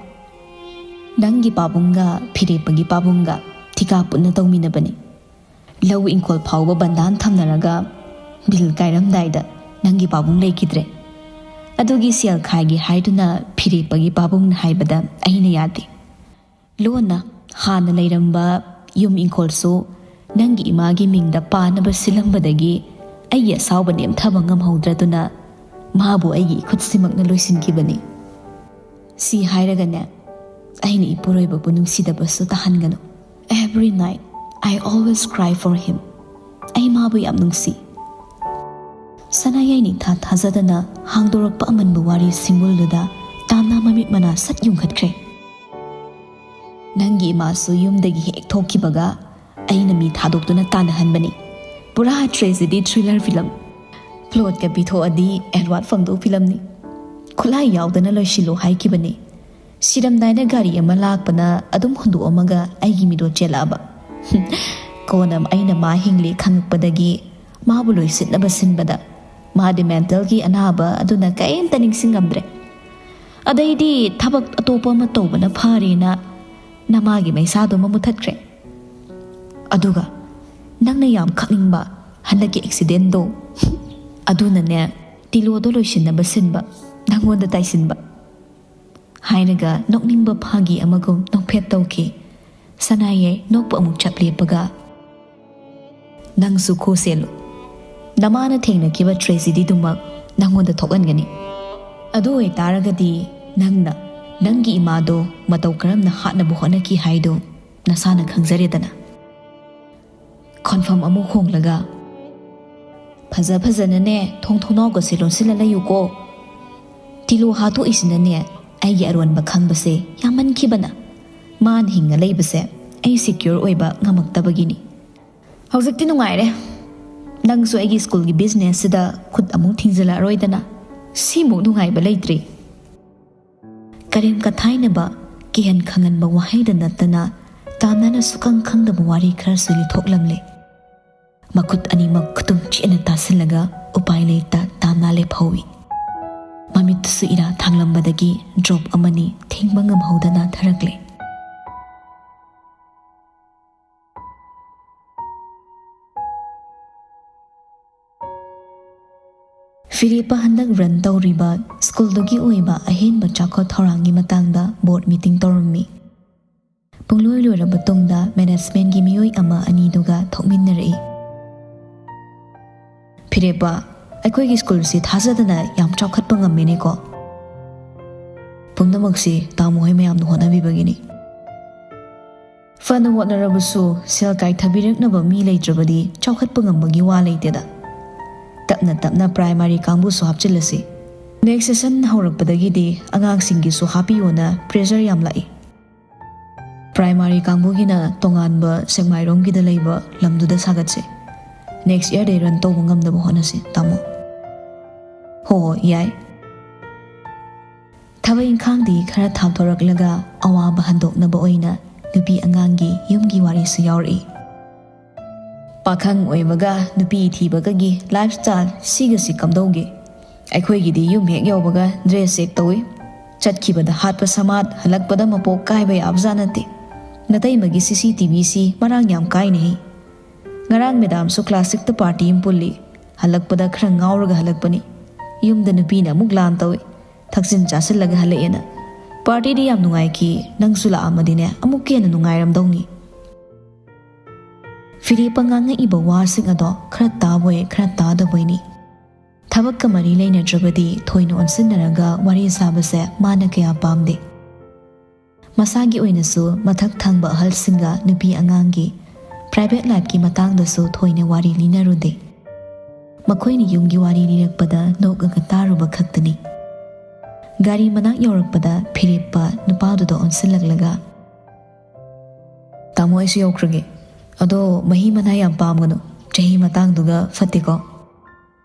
ꯅꯪꯒꯤ ꯄꯥꯕꯨꯡꯒ ꯐꯤꯔꯦꯞꯄꯒꯤ ꯄꯥꯕꯨꯡꯒ ꯊꯤꯀꯥ ꯄꯨꯟꯅ ꯇꯧꯃꯤꯟꯅꯕꯅꯤ꯫ ꯂꯧ ꯏꯪꯈꯣꯜ ꯐꯥꯎꯕ ꯕꯟꯗꯥꯟ ꯊꯝꯅꯔꯒ ꯕꯤꯜ ꯀꯥꯏꯔꯝꯗꯥꯏꯗ ꯅꯪꯒꯤ ꯄꯥꯕꯨꯡ ꯂꯩꯈꯤꯗ꯭ꯔꯦ꯫ ꯑꯗꯨꯒꯤ ꯁꯦꯜ ꯈꯥꯏꯒꯦ ꯍꯥꯏꯗꯨꯅ ꯐꯤꯔꯦꯞꯄꯒꯤ ꯄꯥꯕꯨꯡꯅ ꯍꯥꯏꯕꯗ ꯑꯩꯅ ꯌꯥꯗꯦ꯫ ꯂꯣꯟꯅ ꯍꯥꯟꯅ ꯂꯩꯔꯝꯕ ꯌꯨꯝ ꯏꯪꯈꯣꯜꯁꯨ ꯅꯪꯒꯤ ꯏꯃꯥꯒꯤ ꯃꯤꯡꯗ ꯄꯥꯅꯕ ꯁꯤꯜꯂꯝꯕꯗꯒꯤ ꯑꯩꯒꯤ ꯑꯁꯥꯎꯕ ꯅꯦꯝꯊꯕ ꯉꯝꯍꯧꯗ꯭ꯔꯗꯨꯅ ꯃꯥꯕꯨ ꯑꯩꯒꯤ ꯏꯈꯨꯠꯁꯤꯃꯛꯅ ꯂꯣꯏꯁꯤꯟꯈꯤꯕꯅꯤ꯫ ꯁꯤ ꯍꯥꯏꯔꯒꯅꯦ, ꯑꯩꯅ ꯏꯄꯨꯔꯣꯏꯕꯕꯨ ꯅꯨꯡꯁꯤꯗꯕꯁꯨ ꯇꯥꯍꯟꯒꯅꯨ꯫ Every night I always cry for him. ꯑꯩ ꯃꯥꯕꯨ ꯌꯥꯝ ꯅꯨꯡꯁꯤ꯫ ꯁꯅꯥꯌꯥꯏ ꯅꯤꯡꯊꯥ ꯊꯥꯖꯗꯅ ꯍꯥꯡꯗꯣꯔꯛꯄ ꯑꯃꯟꯕ ꯋꯥꯔꯤ ꯁꯤꯡꯕꯨꯜꯗꯨꯗ ꯇꯥꯝꯅ ꯃꯃꯤꯠ ꯃꯅꯥ ꯁꯠ ꯌꯨꯡꯈꯠꯈ꯭ꯔꯦ꯫ ꯅꯪꯒꯤ ꯏꯃꯥꯁꯨ ꯌꯨꯝꯗꯒꯤ ꯍꯦꯛ ꯊꯣꯛꯈꯤꯕꯒ ꯑꯩꯅ ꯃꯤ ꯊꯥꯗꯣꯛꯇꯨꯅ ꯇꯥꯟꯅꯍꯟꯕꯅꯤ꯫ ꯄꯨꯔꯥ tragedy thriller film꯫ Plotꯀ ꯄꯤꯊꯣꯛꯑꯗꯤ Edward ꯐꯪꯗꯧ ꯐꯤꯂꯝꯅꯤ꯫ ꯈꯨꯠꯂꯥꯏ ꯌꯥꯎꯗꯅ ꯂꯣꯏꯁꯤꯜꯂꯨ ꯍꯥꯏꯈꯤꯕꯅꯤ꯫ ꯁꯤꯔꯝꯗꯥꯏꯗ ꯒꯥꯔꯤ ꯑꯃ ꯂꯥꯛꯄꯅ ꯑꯗꯨꯝ ꯍꯨꯟꯗꯣꯛꯑꯝꯃꯒ ꯑꯩꯒꯤ ꯃꯤꯗꯣ ꯆꯦꯜꯂꯛꯑꯕ꯫ ꯀꯣꯟꯅ ꯑꯩꯅ ꯃꯥ ꯍꯤꯡꯂꯤ ꯈꯪꯉꯛꯄꯗꯒꯤ ꯃꯥꯕꯨ ꯂꯣꯏꯁꯤꯟꯅꯕ ꯁꯤꯟꯕꯗ ꯃꯥꯗꯤ mentalꯒꯤ ꯑꯅꯥꯕ ꯑꯗꯨꯅ ꯀꯔꯤꯝꯇ ꯅꯤꯡꯁꯤꯡꯉꯝꯗ꯭ꯔꯦ꯫ ꯑꯗꯩꯗꯤ ꯊꯕꯛ ꯑꯇꯣꯞꯄ ꯑꯃ ꯇꯧꯕꯅ ꯐꯔꯦꯅ ꯅꯃꯥꯒꯤ ꯃꯩꯁꯥꯗꯨꯃ ꯃꯨꯊꯠꯈ꯭ꯔꯦ꯫ ꯑꯗꯨꯒ ꯅꯪꯅ ꯌꯥꯝ ꯈꯪꯅꯤꯡꯕ ꯍꯟꯗꯛꯀꯤ accidentꯗꯣ, ꯑꯗꯨꯅꯅꯦ ꯇꯤꯂꯣꯗꯣ ꯂꯣꯏꯁꯤꯟꯅꯕ ꯁꯤꯟꯕ ꯅꯪꯉꯣꯟꯗ ꯇꯥꯏꯁꯤꯟꯕ꯫ ꯍꯥꯏꯔꯒ ꯅꯣꯛꯅꯤꯡꯕ ꯐꯥꯒꯤ ꯑꯃꯒꯨꯝ ꯅꯣꯛꯐꯦꯠ ꯇꯧꯈꯤ꯫ ꯁꯅꯥꯌꯥꯏ ꯅꯣꯛꯄ ꯑꯃꯨꯛ ꯆꯞ ꯂꯦꯞꯄꯒ, ꯅꯪꯁꯨ ꯈꯨ ꯁꯦꯜꯂꯨ꯫ ꯅꯃꯥꯅ ꯊꯦꯡꯅꯈꯤꯕ tragedyꯗꯨꯃꯛ ꯅꯪꯉꯣꯟꯗ ꯊꯣꯛꯍꯟꯒꯅꯤ꯫ ꯑꯗꯨ ꯑꯣꯏꯇꯥꯔꯒꯗꯤ ꯅꯪꯅ ꯅꯪꯒꯤ ꯏꯃꯥꯗꯣ ꯃꯇꯧ ꯀꯔꯝꯅ ꯍꯥꯠꯅꯕ ꯍꯣꯠꯅꯈꯤ ꯍꯥꯏꯗꯣ ꯅꯁꯥꯅ ꯈꯪꯖꯔꯦꯗꯅ꯫ ꯈꯣꯟꯐꯝ ꯑꯃꯨꯛ ꯍꯣꯡꯂꯒ, ꯐꯖ ꯐꯖꯅꯅꯦ ꯊꯣꯡ ꯊꯣꯡꯅꯥꯎꯒꯁꯦ ꯂꯣꯟꯁꯤꯜꯂ ꯂꯩꯌꯨꯀꯣ꯫ ꯇꯤꯂꯣ ꯍꯥꯠꯇꯣꯛꯏꯁꯤꯅꯅꯦ ꯑꯩꯒꯤ ꯑꯔꯣꯟꯕ ꯈꯪꯕꯁꯦ ꯌꯥꯝꯃꯟꯈꯤꯕꯅ ꯃꯥꯅ ꯍꯤꯡꯉ ꯂꯩꯕꯁꯦ ꯑꯩ secure ꯑꯣꯏꯕ ꯉꯝꯃꯛꯇꯕꯒꯤꯅꯤ꯫ ꯍꯧꯖꯤꯛꯇꯤ ꯅꯨꯡꯉꯥꯏꯔꯦ꯫ ꯅꯪꯁꯨ ꯑꯩꯒꯤ ꯁ꯭ꯀꯨꯜꯒꯤ businessꯁꯤꯗ ꯈꯨꯠ ꯑꯃꯨꯛ ꯊꯤꯡꯖꯤꯜꯂꯛꯑꯔꯣꯏꯗꯅ꯫ ꯁꯤꯃꯨꯛ ꯅꯨꯡꯉꯥꯏꯕ ꯂꯩꯇ꯭ꯔꯤ꯫ ꯀꯔꯦꯝ ꯀꯊꯥꯏꯅꯕ, ꯀꯤꯍꯟ ꯈꯪꯍꯟꯕ ꯋꯥꯍꯩꯗ ꯅꯠꯇꯅ ꯇꯥꯝꯅꯅ ꯁꯨꯈꯪ ꯈꯪꯗꯕ ꯋꯥꯔꯤ ꯈꯔꯁꯨ ꯂꯤꯊꯣꯛꯂꯝꯂꯦ꯫ ꯃꯈꯨꯠ ꯑꯅꯤꯃꯛ ꯈꯨꯇꯨꯝ ꯆꯦꯠꯅ ꯇꯥꯁꯤꯜꯂꯒ ꯎꯄꯥꯏ ꯂꯩꯇ ꯇꯥꯝꯅ ꯂꯦꯞꯍꯧꯏ꯫ ꯃꯃꯤꯠꯇꯨꯁꯨ ꯏꯔꯥ ꯊꯥꯡꯂꯝꯕꯗꯒꯤ drop ꯑꯃꯅꯤ ꯊꯤꯡꯕ ꯉꯝꯍꯧꯗꯅ ꯊꯔꯛꯂꯦ꯫ ꯐꯤꯔꯦꯞꯄ ꯍꯟꯗꯛ run ꯇꯧꯔꯤꯕ ꯁ꯭ꯀꯨꯜꯗꯨꯒꯤ ꯑꯣꯏꯕ ꯑꯍꯦꯟꯕ ꯆꯥꯎꯈꯠ ꯊꯧꯔꯥꯡꯒꯤ ꯃꯇꯥꯡꯗ board meeting ꯇꯧꯔꯝꯃꯤ꯫ ꯄꯨꯡꯂꯣꯏ ꯂꯣꯏꯔꯕ ꯇꯨꯡꯗ managementꯀꯤ ꯃꯤꯑꯣꯏ ꯑꯃ ꯑꯅꯤꯗꯨꯒ ꯊꯣꯛꯃꯤꯟꯅꯔꯛꯏ꯫ ꯏꯔꯦꯄꯥ, ꯑꯩꯈꯣꯏꯒꯤ ꯁ꯭ꯀꯨꯜꯁꯤ ꯊꯥꯖꯗꯅ ꯌꯥꯝ ꯆꯥꯎꯈꯠꯄ ꯉꯝꯃꯦꯅꯦꯀꯣ꯫ ꯄꯨꯝꯅꯃꯛꯁꯤ ꯇꯥꯃꯣ ꯍꯣꯏ ꯃꯌꯥꯝꯅ ꯍꯣꯠꯅꯕꯤꯕꯒꯤꯅꯤ꯫ ꯐꯅ ꯍꯣꯠꯅꯔꯕꯁꯨ ꯁꯦꯜ ꯀꯥꯏꯊꯕꯤꯔꯛꯅꯕ ꯃꯤ ꯂꯩꯇ꯭ꯔꯕꯗꯤ ꯆꯥꯎꯈꯠꯄ ꯉꯝꯕꯒꯤ ꯋꯥ ꯂꯩꯇꯦꯗ꯫ ꯇꯞꯅ ꯇꯞꯅ ꯄ꯭ꯔꯥꯏꯃꯥꯔꯤ ꯀꯥꯡꯕꯨꯁꯨ ꯍꯥꯞꯆꯤꯜꯂꯁꯤ꯫ ꯅꯦꯛꯁ ꯁꯦꯁꯟ ꯍꯧꯔꯛꯄꯗꯒꯤꯗꯤ ꯑꯉꯥꯡꯁꯤꯡꯒꯤꯁꯨ ꯍꯥꯞꯄꯤꯌꯣꯅ ꯄ꯭ꯔꯦꯁꯔ ꯌꯥꯝ ꯂꯥꯛꯏ꯫ ꯄ꯭ꯔꯥꯏꯃꯥꯔꯤ ꯀꯥꯡꯕꯨꯒꯤꯅ ꯇꯣꯉꯥꯟꯕ ꯁꯦꯛꯃꯥꯏꯔꯣꯝꯒꯤꯗ ꯂꯩꯕ ꯂꯝꯗꯨꯗ ꯁꯥꯒꯠꯁꯦ꯫ ꯅꯦꯛꯁ ꯏꯌꯥꯔꯗꯩ ꯔꯟ ꯇꯧꯕ ꯉꯝꯅꯕ ꯍꯣꯠꯅꯁꯤ, ꯇꯥꯃꯣ꯫ ꯍꯣ, ꯌꯥꯏ꯫ ꯊꯕꯛ ꯏꯪꯈꯥꯡꯗꯤ ꯈꯔ ꯊꯥꯡꯊꯣꯔꯛꯂꯒ ꯑꯋꯥꯕ ꯍꯟꯗꯣꯛꯅꯕ ꯑꯣꯏꯅ ꯅꯨꯄꯤ ꯑꯉꯥꯡꯒꯤ ꯌꯨꯝꯒꯤ ꯋꯥꯔꯤꯁꯨ ꯌꯥꯎꯔꯛꯏ꯫ ꯄꯥꯈꯪ ꯑꯣꯏꯕꯒ ꯅꯨꯄꯤ ꯊꯤꯕꯒꯒꯤ ꯂꯥꯏꯐ ꯁ꯭ꯇꯥꯏꯜ ꯁꯤꯒꯁꯤ ꯀꯝꯗꯧꯒꯦ? ꯑꯩꯈꯣꯏꯒꯤꯗꯤ ꯌꯨꯝ ꯍꯦꯛ ꯌꯧꯕꯒ ꯗ꯭ꯔꯦꯁ ꯆꯦꯛ ꯇꯧꯏ꯫ ꯆꯠꯈꯤꯕꯗ ꯍꯥꯠꯄ ꯁꯃꯥꯠ, ꯍꯜꯂꯛꯄꯗ ꯃꯄꯣꯛ ꯀꯥꯏꯕ ꯌꯥꯕꯖꯥꯠ ꯅꯠꯇꯦ꯫ ꯅꯇꯩꯃꯒꯤ ꯁꯤ ꯁꯤ ꯇꯤ ꯚꯤꯁꯤ ꯃꯔꯥꯡ ꯌꯥꯝ ꯀꯥꯏꯅꯦꯍꯦ꯫ ꯉꯔꯥꯡ ꯃꯦꯗꯥꯝꯁꯨ ꯀ꯭ꯂꯥꯁ ꯁꯤꯛꯁꯇ ꯄꯥꯔꯇꯤ ꯑꯃ ꯄꯨꯜꯂꯤ꯫ ꯍꯜꯂꯛꯄꯗ ꯈꯔ ꯉꯥꯎꯔꯒ ꯍꯜꯂꯛꯄꯅꯤ꯫ ꯌꯨꯝꯗ ꯅꯨꯄꯤꯅ ꯑꯃꯨꯛ ꯂꯥꯟ ꯇꯧꯏ꯫ ꯊꯛꯆꯤꯟ ꯆꯥꯁꯤꯜꯂꯒ ꯍꯜꯂꯛꯑꯦꯅ꯫ ꯄꯥꯔꯇꯤꯗꯤ ꯌꯥꯝ ꯅꯨꯡꯉꯥꯏꯈꯤ꯫ ꯅꯪꯁꯨ ꯂꯥꯛꯑꯝꯃꯗꯤꯅꯦ ꯑꯃꯨꯛꯀ ꯍꯦꯟꯅ ꯅꯨꯡꯉꯥꯏꯔꯝꯗꯧꯅꯤ꯫ ꯐꯤꯔꯦꯞꯄ ꯉꯥꯡꯉꯛꯏꯕ ꯋꯥꯁꯤꯡ ꯑꯗꯣ ꯈꯔ ꯇꯥꯕꯣꯏ ꯈꯔ ꯇꯥꯗꯕꯣꯏꯅꯤ꯫ ꯊꯕꯛꯀ ꯃꯔꯤ ꯂꯩꯅꯗ꯭ꯔꯕꯗꯤ ꯊꯣꯏꯅ ꯑꯣꯟꯁꯤꯟꯅꯔꯒ ꯋꯥꯔꯤ ꯁꯥꯕꯁꯦ ꯃꯥꯅ ꯀꯌꯥ ꯄꯥꯝꯗꯦ꯫ ꯃꯁꯥꯒꯤ ꯑꯣꯏꯅꯁꯨ ꯃꯊꯛ ꯊꯪꯕ ꯑꯍꯜꯁꯤꯡꯒ ꯅꯨꯄꯤ ꯑꯉꯥꯡꯒꯤ ꯄ꯭ꯔꯥꯏꯚꯦꯠ ꯂꯥꯏꯐꯀꯤ ꯃꯇꯥꯡꯗꯁꯨ ꯊꯣꯏꯅ ꯋꯥꯔꯤ ꯂꯤꯅꯔꯨꯗꯦ꯫ ꯃꯈꯣꯏꯅ ꯌꯨꯝꯒꯤ ꯋꯥꯔꯤ ꯂꯤꯔꯛꯄꯗ ꯅꯣꯛꯑꯒ ꯇꯥꯔꯨꯕ ꯈꯛꯇꯅꯤ꯫ ꯒꯥꯔꯤ ꯃꯅꯥꯛ ꯌꯧꯔꯛꯄꯗ ꯐꯤꯔꯦꯞꯄ ꯅꯨꯄꯥꯗꯨꯗ ꯑꯣꯟꯁꯤꯜꯂꯛꯂꯒ, "ꯇꯥꯃꯣ, ꯑꯩꯁꯨ ꯌꯧꯈ꯭ꯔꯒꯦ꯫ ꯑꯗꯣ ꯃꯍꯤ ꯃꯅꯥꯏ ꯌꯥꯝ ꯄꯥꯝꯒꯅꯨ, ꯆꯍꯤ ꯃꯇꯥꯡꯗꯨꯒ ꯐꯠꯇꯦꯀꯣ?"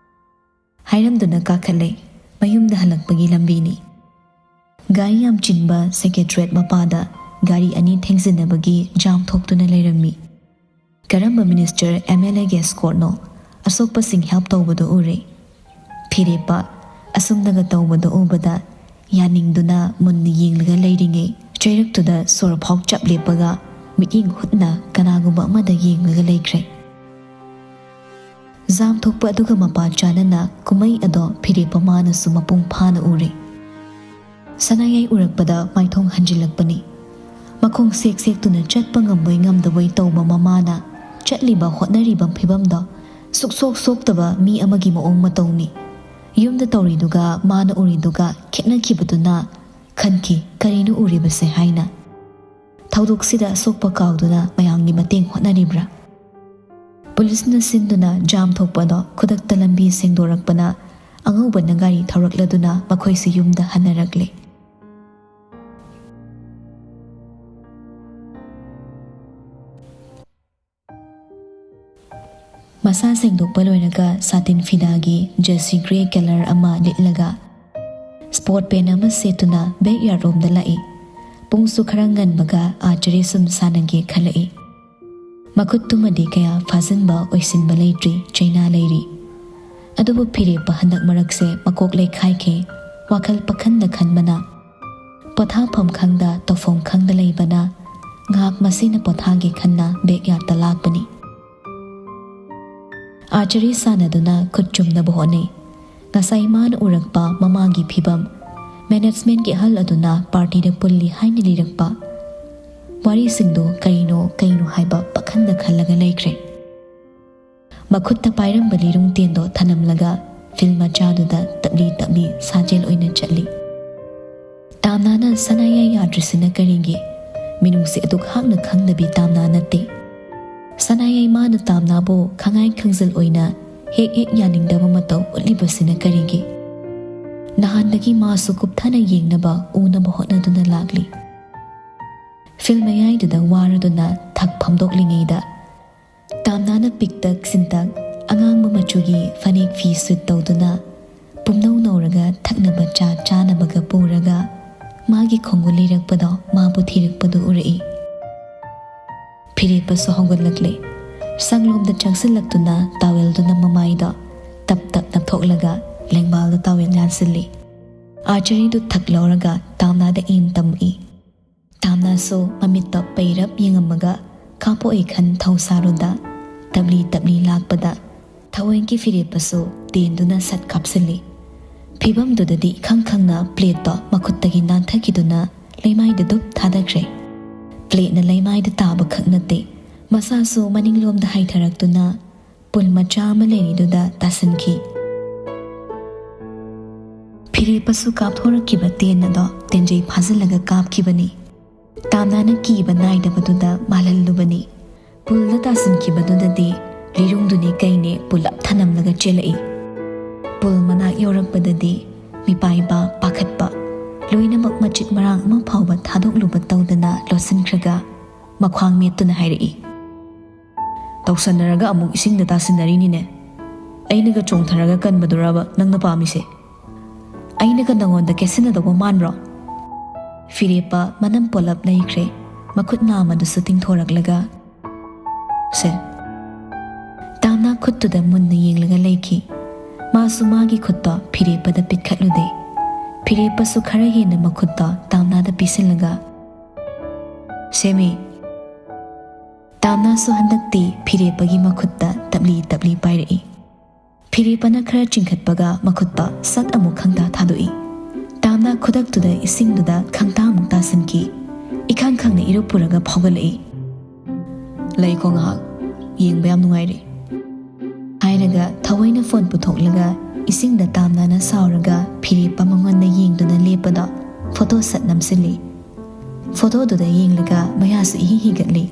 ꯍꯥꯏꯔꯝꯗꯨꯅ ꯀꯥꯈꯠꯂꯦ꯫ ꯃꯌꯨꯝꯗ ꯍꯜꯂꯛꯄꯒꯤ ꯂꯝꯕꯤꯅꯤ꯫ ꯒꯥꯔꯤ ꯌꯥꯝ ꯆꯤꯟꯕ ꯁꯦꯀ꯭ꯔꯦꯇꯔꯤꯌꯦꯠ ꯃꯄꯥꯗ ꯒꯥꯔꯤ ꯑꯅꯤ ꯊꯦꯡꯖꯤꯟꯅꯕꯒꯤ ꯖꯥꯝ ꯊꯣꯛꯇꯨꯅ ꯂꯩꯔꯝꯃꯤ꯫ ꯀꯔꯝꯕ ꯃꯤꯅꯤꯁꯇꯔ, ꯑꯦꯝ ꯑꯦꯜ ꯑꯦꯒꯤ ꯑꯦꯁꯀꯣꯔꯠꯅꯣ? ꯑꯁꯣꯛꯄꯁꯤꯡ ꯍꯦꯜꯞ ꯇꯧꯕꯗꯨ ꯎꯔꯦ꯫ ꯐꯤꯔꯦꯞꯄ ꯑꯁꯨꯝꯅꯒ ꯇꯧꯕꯗꯨ ꯎꯕꯗ ꯌꯥꯅꯤꯡꯗꯨꯅ ꯃꯨꯟꯅ ꯌꯦꯡꯂꯒ ꯂꯩꯔꯤꯉꯩ ꯆꯩꯔꯛꯇꯨꯗ ꯁꯣꯔ ꯐꯥꯎ ꯆꯞ ꯂꯦꯞꯄꯒ ꯃꯤꯠꯌꯦꯡ ꯍꯨꯠꯅ ꯀꯅꯥꯒꯨꯝꯕ ꯑꯃꯗ ꯌꯦꯡꯂꯒ ꯂꯩꯈ꯭ꯔꯦ꯫ ꯖꯥꯝ ꯊꯣꯛꯄ ꯑꯗꯨꯒ ꯃꯄꯥ ꯆꯥꯅꯅ ꯀꯨꯝꯍꯩ ꯑꯗꯣ ꯐꯤꯔꯦꯞꯄ ꯃꯥꯅꯁꯨ ꯃꯄꯨꯡ ꯐꯥꯅ ꯎꯔꯦ꯫ ꯁꯅꯥꯌꯥꯏ ꯎꯔꯛꯄꯗ ꯃꯥꯏꯊꯣꯡ ꯍꯟꯖꯤꯜꯂꯛꯄꯅꯤ꯫ ꯃꯈꯣꯡ ꯁꯦꯛ ꯁꯦꯛꯇꯨꯅ ꯆꯠꯄ ꯉꯝꯕꯣꯏ ꯉꯝꯗꯕꯣꯏ ꯇꯧꯕ ꯃꯃꯥꯅ ꯆꯠꯂꯤꯕ ꯍꯣꯠꯅꯔꯤꯕ ꯐꯤꯕꯝꯗꯣ ꯁꯨꯛꯁꯣꯛ ꯁꯣꯛꯇꯕ ꯃꯤ ꯑꯃꯒꯤ ꯃꯑꯣꯡ ꯃꯇꯧꯅꯤ꯫ ꯌꯨꯝꯗ ꯇꯧꯔꯤꯗꯨꯒ ꯃꯥꯅ ꯎꯔꯤꯗꯨꯒ ꯈꯦꯠꯅꯈꯤꯕꯗꯨꯅ ꯈꯟꯈꯤ, "ꯀꯔꯤꯅꯣ ꯎꯔꯤꯕꯁꯦ?" ꯍꯥꯏꯅ꯫ ꯊꯧꯗꯣꯛꯁꯤꯗ ꯁꯣꯛꯄ ꯀꯥꯎꯗꯨꯅ ꯃꯌꯥꯝꯒꯤ ꯃꯇꯦꯡ ꯍꯣꯠꯅꯔꯤꯕ꯭ꯔꯥ? ꯄꯨꯂꯤꯁꯅ ꯁꯤꯟꯗꯨꯅ ꯖꯥꯝ ꯊꯣꯛꯄꯗꯣ ꯈꯨꯗꯛꯇ ꯂꯝꯕꯤ ꯁꯦꯡꯗꯣꯔꯛꯄꯅ ꯑꯉꯧꯕꯅ ꯒꯥꯔꯤ ꯊꯧꯔꯛꯂꯗꯨꯅ ꯃꯈꯣꯏꯁꯤ ꯌꯨꯝꯗ ꯍꯟꯅꯔꯛꯂꯦ꯫ ꯃꯁꯥ ꯁꯦꯡꯗꯣꯛꯄ ꯂꯣꯏꯔꯒ ꯁꯥꯇꯤꯟ ꯐꯤꯗꯥꯒꯤ ꯖꯔꯁꯤ ꯒ꯭ꯔꯦ ꯀꯂꯔ ꯑꯃ ꯂꯤꯠꯂꯒ ꯁ꯭ꯄꯣꯔꯠ ꯄꯦꯟ ꯑꯃ ꯁꯦꯠꯇꯨꯅ ꯕꯦꯛꯌꯥꯔꯗ ꯔꯣꯝꯗ ꯂꯥꯛꯏ꯫ ꯄꯨꯡꯁꯨ ꯈꯔ ꯉꯟꯕꯒ ꯑꯥꯔꯆꯔꯤ ꯁꯨꯝ ꯁꯥꯟꯅꯒꯦ ꯈꯜꯂꯛꯏ꯫ ꯃꯈꯨꯠꯇꯨꯃꯗꯤ ꯀꯌꯥ ꯐꯥꯖꯤꯟꯕ ꯑꯣꯏꯁꯤꯟꯕ ꯂꯩꯇ꯭ꯔꯤ, ꯆꯩꯅꯥ ꯂꯩꯔꯤ꯫ ꯑꯗꯨꯕꯨ ꯐꯤꯔꯦꯞꯄ ꯍꯟꯗꯛ ꯃꯔꯛꯁꯦ ꯃꯀꯣꯛ ꯂꯩꯈꯥꯏꯈꯤ, ꯋꯥꯈꯜ ꯄꯈꯟꯗ ꯈꯟꯕꯅ꯫ ꯄꯣꯊꯥꯐꯝ ꯈꯪꯗ ꯇꯧꯐꯝ ꯈꯪꯗ ꯂꯩꯕꯅ ꯉꯥꯏꯍꯥꯛ ꯃꯁꯤꯅ ꯄꯣꯊꯥꯒꯦ ꯈꯟꯅ ꯕꯦꯛꯌꯥꯔꯗꯇ ꯂꯥꯛꯄꯅꯤ꯫ ꯑꯥꯔꯆꯔꯤ ꯁꯥꯟꯅꯗꯨꯅ ꯈꯨꯠ ꯆꯨꯝꯅꯕ ꯍꯣꯠꯅꯩ꯫ ꯉꯁꯥꯏ ꯃꯥꯅ ꯎꯔꯛꯄ ꯃꯃꯥꯒꯤ ꯐꯤꯕꯝ, ꯃꯦꯅꯦꯖꯃꯦꯟꯠꯀꯤ ꯑꯍꯜ ꯑꯗꯨꯅ ꯄꯥꯔꯇꯤꯗ ꯄꯨꯜꯂꯤ ꯍꯥꯏꯅ ꯂꯤꯔꯛꯄ ꯋꯥꯔꯤꯁꯤꯡꯗꯨ ꯀꯔꯤꯅꯣ ꯀꯔꯤꯅꯣ ꯍꯥꯏꯕ ꯄꯈꯟꯗ ꯈꯜꯂꯒ ꯂꯩꯈ꯭ꯔꯦ꯫ ꯃꯈꯨꯠꯇ ꯄꯥꯏꯔꯝꯕ ꯂꯤꯔꯨꯡ ꯇꯦꯟꯗꯣ ꯊꯅꯝꯂꯒ ꯐꯤꯜ ꯃꯆꯥꯗꯨꯗ ꯇꯞꯂꯤ ꯇꯞꯂꯤ ꯁꯥꯖꯦꯜ ꯑꯣꯏꯅ ꯆꯠꯂꯤ꯫ ꯇꯥꯝꯅꯥꯅ ꯁꯅꯥꯌꯥꯏ ꯌꯥꯗ꯭ꯔꯤꯁꯤꯅ ꯀꯔꯤꯒꯤ? ꯃꯤꯅꯨꯡꯁꯤ ꯑꯗꯨꯛ ꯍꯥꯛꯅ ꯈꯪꯗꯕꯤ ꯇꯥꯝꯅꯥ ꯅꯠꯇꯦ꯫ ꯁꯅꯥꯌꯥꯏ ꯃꯥꯅ ꯇꯥꯝꯅꯥꯕꯨ ꯈꯪꯉꯥꯏ ꯈꯪꯖꯤꯜ ꯑꯣꯏꯅ ꯍꯦꯛ ꯍꯦꯛ ꯌꯥꯅꯤꯡꯗꯕ ꯃꯇꯧ ꯎꯠꯂꯤꯕꯁꯤꯅ ꯀꯔꯤꯒꯤ? ꯅꯍꯥꯟꯗꯒꯤ ꯃꯥꯁꯨ ꯀꯨꯞꯊꯅ ꯌꯦꯡꯅꯕ, ꯎꯅꯕ ꯍꯣꯠꯅꯗꯨꯅ ꯂꯥꯛꯂꯤ꯫ ꯐꯤꯜ ꯃꯌꯥꯏꯗꯨꯗ ꯋꯥꯔꯗꯨꯅ ꯊꯛ ꯐꯝꯗꯣꯛꯂꯤꯉꯩꯗ ꯇꯥꯝꯅꯥꯅ ꯄꯤꯛꯇꯛ ꯆꯤꯟꯇꯛ ꯑꯉꯥꯡꯕ ꯃꯆꯨꯒꯤ ꯐꯅꯦꯛ ꯐꯤ ꯁꯨꯠ ꯇꯧꯗꯨꯅ ꯄꯨꯝꯅꯧ ꯅꯧꯔꯒ ꯊꯛꯅꯕ ꯆꯥ ꯆꯥꯅꯕꯒ ꯄꯨꯔꯒ ꯃꯥꯒꯤ ꯈꯣꯡꯒꯨꯜ ꯂꯤꯔꯛꯄꯗꯣ ꯃꯥꯕꯨ ꯊꯤꯔꯛꯄꯗꯨ ꯎꯔꯛꯏ꯫ ꯐꯤꯔꯦꯞꯄꯁꯨ ꯍꯧꯒꯠꯂꯛꯂꯦ꯫ ꯁꯪꯂꯣꯝꯗ ꯆꯪꯁꯤꯜꯂꯛꯇꯨꯅ ꯇꯥꯋꯦꯜꯗꯨꯅ ꯃꯃꯥꯏꯗꯣ ꯇꯞ ꯇꯞ ꯅꯞꯊꯣꯛꯂꯒ ꯂꯦꯡꯕꯥꯜꯗ ꯇꯥꯋꯦꯜ ꯌꯥꯟꯁꯤꯜꯂꯤ꯫ ꯑꯥꯔꯆꯔꯤꯗꯨ ꯊꯛ ꯂꯧꯔꯒ ꯇꯥꯝꯅꯥꯗ ꯑꯦꯝ ꯇꯝꯃꯛꯏ꯫ ꯇꯥꯝꯅꯥꯁꯨ ꯃꯃꯤꯠꯇꯣ ꯄꯩꯔꯞ ꯌꯦꯡꯉꯝꯃꯒ ꯀꯥꯞꯄꯣꯛꯏ ꯈꯟ ꯊꯧꯁꯥꯔꯨꯗ ꯇꯞꯂꯤ ꯇꯞꯂꯤ ꯂꯥꯛꯄꯗ ꯊꯋꯣꯏꯒꯤ ꯐꯤꯔꯦꯞꯄꯁꯨ ꯇꯦꯟꯗꯨꯅ ꯁꯠ ꯀꯥꯞꯁꯤꯜꯂꯤ꯫ ꯐꯤꯕꯝꯗꯨꯗꯗꯤ ꯏꯈꯪ ꯈꯪꯅ ꯄ꯭ꯂꯦꯠꯇꯣ ꯃꯈꯨꯠꯇꯒꯤ ꯅꯥꯟꯊꯈꯤꯗꯨꯅ ꯂꯩꯃꯥꯏꯗ ꯗꯨꯞ ꯊꯥꯗꯈ꯭ꯔꯦ꯫ ꯄ꯭ꯂꯦꯠꯅ ꯂꯩꯃꯥꯏꯗ ꯇꯥꯕ ꯈꯛ ꯅꯠꯇꯦ, ꯃꯁꯥꯁꯨ ꯃꯅꯤꯡꯂꯣꯝꯗ ꯍꯥꯏꯊꯔꯛꯇꯨꯅ ꯄꯨꯜ ꯃꯆꯥ ꯑꯃ ꯂꯩꯔꯤꯗꯨꯗ ꯇꯥꯁꯤꯟꯈꯤ꯫ ꯐꯤꯔꯦꯞꯄꯁꯨ ꯀꯥꯞꯊꯣꯔꯛꯈꯤꯕ ꯇꯦꯟ ꯑꯗꯣ ꯇꯦꯟꯖꯩ ꯐꯥꯖꯤꯜꯂꯒ ꯀꯥꯞꯈꯤꯕꯅꯤ꯫ ꯇꯥꯝꯅꯥꯅ ꯀꯤꯕ ꯅꯥꯏꯗꯕꯗꯨꯗ ꯃꯥꯜꯍꯜꯂꯨꯕꯅꯤ꯫ ꯄꯨꯜꯗ ꯇꯥꯁꯤꯟꯈꯤꯕꯗꯨꯗꯗꯤ ꯂꯤꯔꯨꯡꯗꯨꯅꯦ ꯀꯩꯅꯦ ꯄꯨꯂꯞ ꯊꯅꯝꯂꯒ ꯆꯦꯜꯂꯛꯏ꯫ ꯄꯨꯜ ꯃꯅꯥꯛ ꯌꯧꯔꯛꯄꯗꯗꯤ ꯃꯤꯄꯥꯏꯕ, ꯄꯥꯈꯠꯄ, ꯂꯣꯏꯅꯃꯛ ꯃꯆꯤꯠ ꯃꯔꯥꯡ ꯑꯃ ꯐꯥꯎꯕ ꯊꯥꯗꯣꯛꯂꯨꯕ ꯇꯧꯗꯅ ꯂꯣꯠꯁꯤꯟꯈ꯭ꯔꯒ ꯃꯈ꯭ꯋꯥꯡ ꯃꯦꯠꯇꯨꯅ ꯍꯥꯏꯔꯛꯏ, "ꯇꯧꯁꯟꯅꯔꯒ ꯑꯃꯨꯛ ꯏꯁꯤꯡꯗ ꯇꯥꯁꯤꯟꯅꯔꯤꯅꯤꯅꯦ꯫ ꯑꯩꯅꯒ ꯆꯣꯡꯊꯔꯒ ꯀꯟꯕꯗꯨꯔꯕ ꯅꯪꯅ ꯄꯥꯝꯃꯤꯁꯦ? ꯑꯩꯅꯒ ꯅꯉꯣꯟꯗ ꯀꯦꯠꯁꯤꯟꯅꯗꯧꯕ ꯃꯥꯟꯕ꯭ꯔꯣ?" ꯐꯤꯔꯦꯞꯄ ꯃꯅꯝ ꯄꯣꯂꯞ ꯂꯩꯈ꯭ꯔꯦ꯫ ꯃꯈꯨꯠ ꯅꯥꯝꯃꯗꯨꯁꯨ ꯇꯤꯡꯊꯣꯔꯛꯂꯒ, "ꯁꯦ꯫" ꯇꯥꯝꯅꯥ ꯈꯨꯠꯇꯨꯗ ꯃꯨꯟꯅ ꯌꯦꯡꯂꯒ ꯂꯩꯈꯤ꯫ ꯃꯥꯁꯨ ꯃꯥꯒꯤ ꯈꯨꯠꯇꯣ ꯐꯤꯔꯦꯞꯄꯗ ꯄꯤꯛꯈꯠꯂꯨꯗꯦ꯫ ꯐꯤꯔꯦꯞꯄꯁꯨ ꯈꯔ ꯍꯦꯟꯅ ꯃꯈꯨꯠꯇꯣ ꯇꯥꯝꯅꯥꯗ ꯄꯤꯁꯤꯜꯂꯒ, "ꯁꯦꯃꯤ꯫" ꯇꯥꯝꯅꯥꯁꯨ ꯍꯟꯗꯛꯇꯤ ꯐꯤꯔꯦꯞꯄꯒꯤ ꯃꯈꯨꯠꯇ ꯇꯞꯂꯤ ꯇꯞꯂꯤ ꯄꯥꯏꯔꯛꯏ꯫ ꯐꯤꯔꯦꯞꯄꯅ ꯈꯔ ꯆꯤꯡꯈꯠꯄꯒ ꯃꯈꯨꯠꯇ ꯁꯠ ꯑꯃꯨꯛ ꯈꯪꯇꯥ ꯊꯥꯗꯣꯛꯏ꯫ ꯇꯥꯝꯅꯥ ꯈꯨꯗꯛꯇꯨꯗ ꯏꯁꯤꯡꯗꯨꯗ ꯈꯪꯇꯥ ꯑꯃꯨꯛ ꯇꯥꯁꯤꯟꯈꯤ꯫ ꯏꯈꯪ ꯈꯪꯅ ꯏꯔꯨꯞ ꯄꯨꯔꯒ ꯐꯥꯎꯒꯠꯂꯛꯏ꯫ "ꯂꯩꯀꯣ ꯉꯥꯏꯍꯥꯛ, ꯌꯦꯡꯕ ꯌꯥꯝ ꯅꯨꯡꯉꯥꯏꯔꯦ," ꯍꯥꯏꯔꯒ ꯊꯑꯣꯏꯅ ꯐꯣꯟ ꯄꯨꯊꯣꯛꯂꯒ ꯏꯁꯤꯡꯗ ꯇꯥꯝꯅꯥꯅ ꯁꯥꯎꯔꯒ ꯐꯤꯔꯦꯞꯄ ꯃꯉꯣꯟꯗ ꯌꯦꯡꯗꯨꯅ ꯂꯦꯞꯄꯗꯣ ꯐꯣꯇꯣ ꯁꯠ ꯅꯝꯁꯤꯜꯂꯤ꯫ ꯐꯣꯇꯣꯗꯨꯗ ꯌꯦꯡꯂꯒ ꯃꯌꯥꯁꯨ ꯏꯍꯤ ꯍꯤꯒꯠꯂꯤ꯫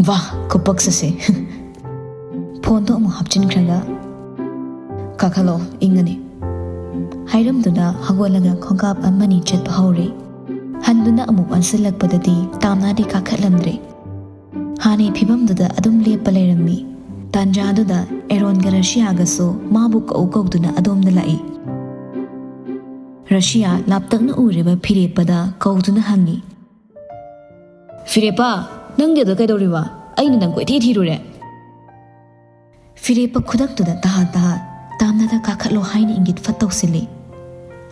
"ꯋꯥ, ꯈꯨꯄꯛꯁꯤꯁꯦ!" ꯐꯣꯟꯗꯣ ꯑꯃꯨꯛ ꯍꯥꯞꯆꯤꯟꯈ꯭ꯔꯒ, "ꯀꯥꯈꯠꯂꯣ, ꯏꯪꯉꯅꯤ," ꯍꯥꯏꯔꯝꯗꯨꯅ ꯍꯧꯒꯠꯂꯒ ꯈꯣꯡꯀꯥꯞ ꯑꯃꯅꯤ ꯆꯠꯄ ꯍꯧꯔꯦ꯫ ꯍꯟꯗꯨꯅ ꯑꯃꯨꯛ ꯑꯣꯟꯁꯤꯜꯂꯛꯄꯗꯗꯤ ꯇꯥꯝꯅꯥꯗꯤ ꯀꯥꯈꯠꯂꯝꯗ꯭ꯔꯦ꯫ ꯍꯥꯟꯅꯩ ꯐꯤꯕꯝꯗꯨꯗ ꯑꯗꯨꯝ ꯂꯦꯞꯄ ꯂꯩꯔꯝꯃꯤ꯫ ꯇꯥꯟꯖꯥꯗꯨꯗ ꯑꯦꯔꯣꯟꯒ ꯔꯁꯤꯌꯥꯒꯁꯨ ꯃꯥꯕꯨ ꯀꯧ ꯀꯧꯗꯨꯅ ꯑꯗꯣꯝꯗ ꯂꯥꯛꯏ꯫ ꯔꯁꯤꯌꯥ ꯂꯥꯞꯇꯛꯅ ꯎꯔꯤꯕ ꯐꯤꯔꯦꯞꯄꯗ ꯀꯧꯗꯨꯅ ꯍꯪꯉꯤ, "ꯐꯤꯔꯦꯞꯄ, ꯅꯪꯗꯤ ꯑꯗ ꯀꯩꯗꯧꯔꯤꯕ? ꯑꯩꯅ ꯅꯪ ꯀꯣꯏꯊꯤ ꯊꯤꯔꯨꯔꯦ꯫" ꯐꯤꯔꯦꯞꯄ ꯈꯨꯗꯛꯇꯨꯗ ꯇꯍꯥ ꯇꯍꯥ ꯇꯥꯝꯅꯥꯗ ꯀꯥꯈꯠꯂꯣ ꯍꯥꯏꯅ ꯏꯪꯒꯤꯠ ꯐꯠ ꯇꯧꯁꯤꯜꯂꯤ꯫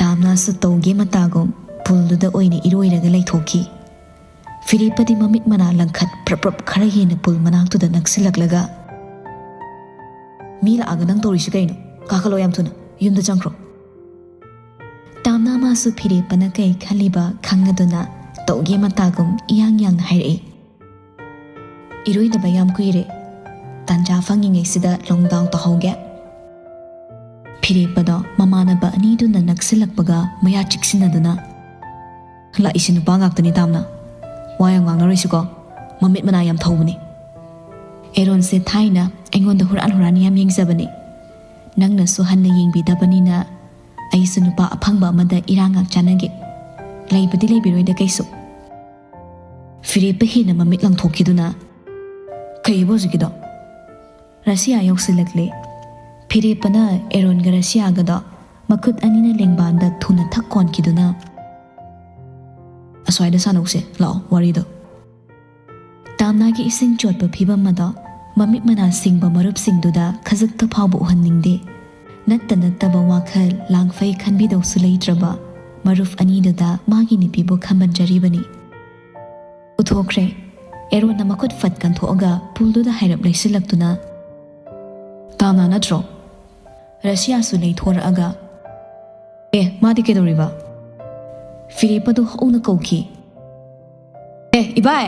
ꯇꯥꯝꯅꯥꯁꯨ ꯇꯧꯒꯦ ꯃꯇꯥꯒꯨꯝ ꯄꯨꯜꯗꯨꯗ ꯑꯣꯏꯅ ꯏꯔꯣꯏꯔꯒ ꯂꯩꯊꯣꯛꯈꯤ꯫ ꯐꯤꯔꯦꯞꯄꯗꯤ ꯃꯃꯤꯠ ꯃꯅꯥ ꯂꯪꯈꯠ ꯄ꯭ꯔꯞ ꯄ꯭ꯔꯞ ꯈꯔ ꯍꯦꯟꯅ ꯄꯨꯜ ꯃꯅꯥꯛꯇꯨꯗ ꯅꯛꯁꯤꯜꯂꯛꯂꯒ, "ꯃꯤ ꯂꯥꯛꯑꯒ ꯅꯪ ꯇꯧꯔꯤꯁꯤ ꯀꯩꯅꯣ? ꯀꯥꯈꯠꯂꯣ ꯌꯥꯝ ꯊꯨꯅ, ꯌꯨꯝꯗ ꯆꯪꯈ꯭ꯔꯣ꯫" ꯇꯥꯝꯅꯥ ꯃꯥꯁꯨ ꯐꯤꯔꯦꯞꯄꯅ ꯀꯩ ꯈꯜꯂꯤꯕ ꯈꯪꯉꯗꯨꯅ ꯇꯧꯒꯦ ꯃꯇꯥꯒꯨꯝ ꯏꯌꯥꯡ ꯌꯥꯡꯅ ꯍꯥꯏꯔꯛꯏ, "ꯏꯔꯣꯏꯗꯕ ꯌꯥꯝ ꯀꯨꯏꯔꯦ꯫ ꯇꯥꯟꯖꯥ ꯐꯪꯉꯤꯉꯩꯁꯤꯗ ꯂꯣꯡꯗꯥꯎ ꯇꯧꯍꯧꯒꯦ꯫ ꯐꯤꯔꯦꯞꯄꯗꯣ ꯃꯃꯥꯟꯅꯕ ꯑꯅꯤꯗꯨꯅ ꯅꯛꯁꯤꯜꯂꯛꯄꯒ ꯃꯌꯥ ꯆꯤꯛꯁꯤꯟꯅꯗꯨꯅ, "ꯂꯥꯛꯏꯁꯤ ꯅꯨꯄꯥ ꯉꯥꯛꯇꯅꯤ ꯇꯥꯝꯅ꯫ ꯋꯥ ꯌꯥꯝ ꯉꯥꯡꯅꯔꯣꯏꯁꯤꯀꯣ꯫ ꯃꯃꯤꯠ ꯃꯅꯥ ꯌꯥꯝ ꯊꯧꯕꯅꯤ꯫ ꯑꯦꯔꯣꯟꯁꯦ ꯊꯥꯏꯅ ꯑꯩꯉꯣꯟꯗ ꯍꯨꯔꯥꯟ ꯍꯨꯔꯥꯟ ꯌꯥꯝ ꯌꯦꯡꯖꯕꯅꯤ꯫ ꯅꯪꯅꯁꯨ ꯍꯟꯅ ꯌꯦꯡꯕꯤꯗꯕꯅꯤꯅ ꯑꯩꯁꯨ ꯅꯨꯄꯥ ꯑꯐꯪꯕ ꯑꯃꯗ ꯏꯔꯥꯡ ꯉꯥꯛ ꯆꯥꯟꯅꯒꯦ꯫ ꯂꯩꯕꯗꯤ ꯂꯩꯕꯤꯔꯣꯏꯗ ꯀꯩꯁꯨ꯫" ꯐꯤꯔꯦꯞꯄ ꯍꯦꯟꯅ ꯃꯃꯤꯠ ꯂꯪꯊꯣꯛꯈꯤꯗꯨꯅ, "ꯀꯩꯕꯨ ꯍꯧꯖꯤꯛꯀꯤꯗꯣ? ꯔꯁꯤꯌꯥ ꯌꯧꯁꯤꯜꯂꯛꯂꯦ꯫" ꯐꯤꯔꯦꯞꯄꯅ ꯑꯦꯔꯣꯟꯒ ꯔꯁꯤꯌꯥꯒꯗꯣ ꯃꯈꯨꯠ ꯑꯅꯤꯅ ꯂꯦꯡꯕꯥꯟꯗ ꯊꯨꯅ ꯊꯛ ꯀꯣꯟꯈꯤꯗꯨꯅ, "ꯑꯁ꯭ꯋꯥꯏꯗ ꯁꯥꯟꯅꯧꯁꯦ, ꯂꯥꯛꯑꯣ ꯋꯥꯔꯤꯗꯣ꯫" ꯇꯥꯝꯅꯥꯒꯤ ꯏꯁꯤꯡ ꯆꯣꯠꯄ ꯐꯤꯕꯝ ꯑꯗꯣ ꯃꯃꯤꯠ ꯃꯅꯥ ꯁꯤꯡꯕ ꯃꯔꯨꯞꯁꯤꯡꯗꯨꯗ ꯈꯖꯤꯛꯇ ꯐꯥꯎꯕ ꯎꯍꯟꯅꯤꯡꯗꯦ꯫ ꯅꯠꯇ ꯅꯠꯇꯕ ꯋꯥꯈꯜ ꯂꯥꯡꯐꯩ ꯈꯟꯕꯤꯗꯧꯁꯨ ꯂꯩꯇ꯭ꯔꯕ ꯃꯔꯨꯞ ꯑꯅꯤꯗꯨꯗ ꯃꯥꯒꯤ ꯅꯨꯄꯤꯕꯨ ꯈꯝꯕꯟꯖꯔꯤꯕꯅꯤ꯫ ꯎꯊꯣꯛꯈ꯭ꯔꯦ꯫ ꯑꯦꯔꯣꯟꯅ ꯃꯈꯨꯠ ꯐꯠ ꯀꯟꯊꯣꯛꯑꯒ ꯄꯨꯜꯗꯨꯗ ꯍꯥꯏꯔꯞ ꯂꯩꯁꯤꯜꯂꯛꯇꯨꯅ, "ꯇꯥꯝꯅꯥ ꯅꯠꯇ꯭ꯔꯣ?" ꯔꯁꯤꯌꯥꯁꯨ ꯂꯩꯊꯣꯔꯛꯑꯒ, "ꯑꯦ, ꯃꯥꯗꯤ ꯀꯩꯗꯧꯔꯤꯕ?" ꯐꯤꯔꯦꯞꯄꯗꯨ ꯍꯧꯅ ꯀꯧꯈꯤ꯫ "ꯑꯦ, ꯏꯕꯥꯏ!"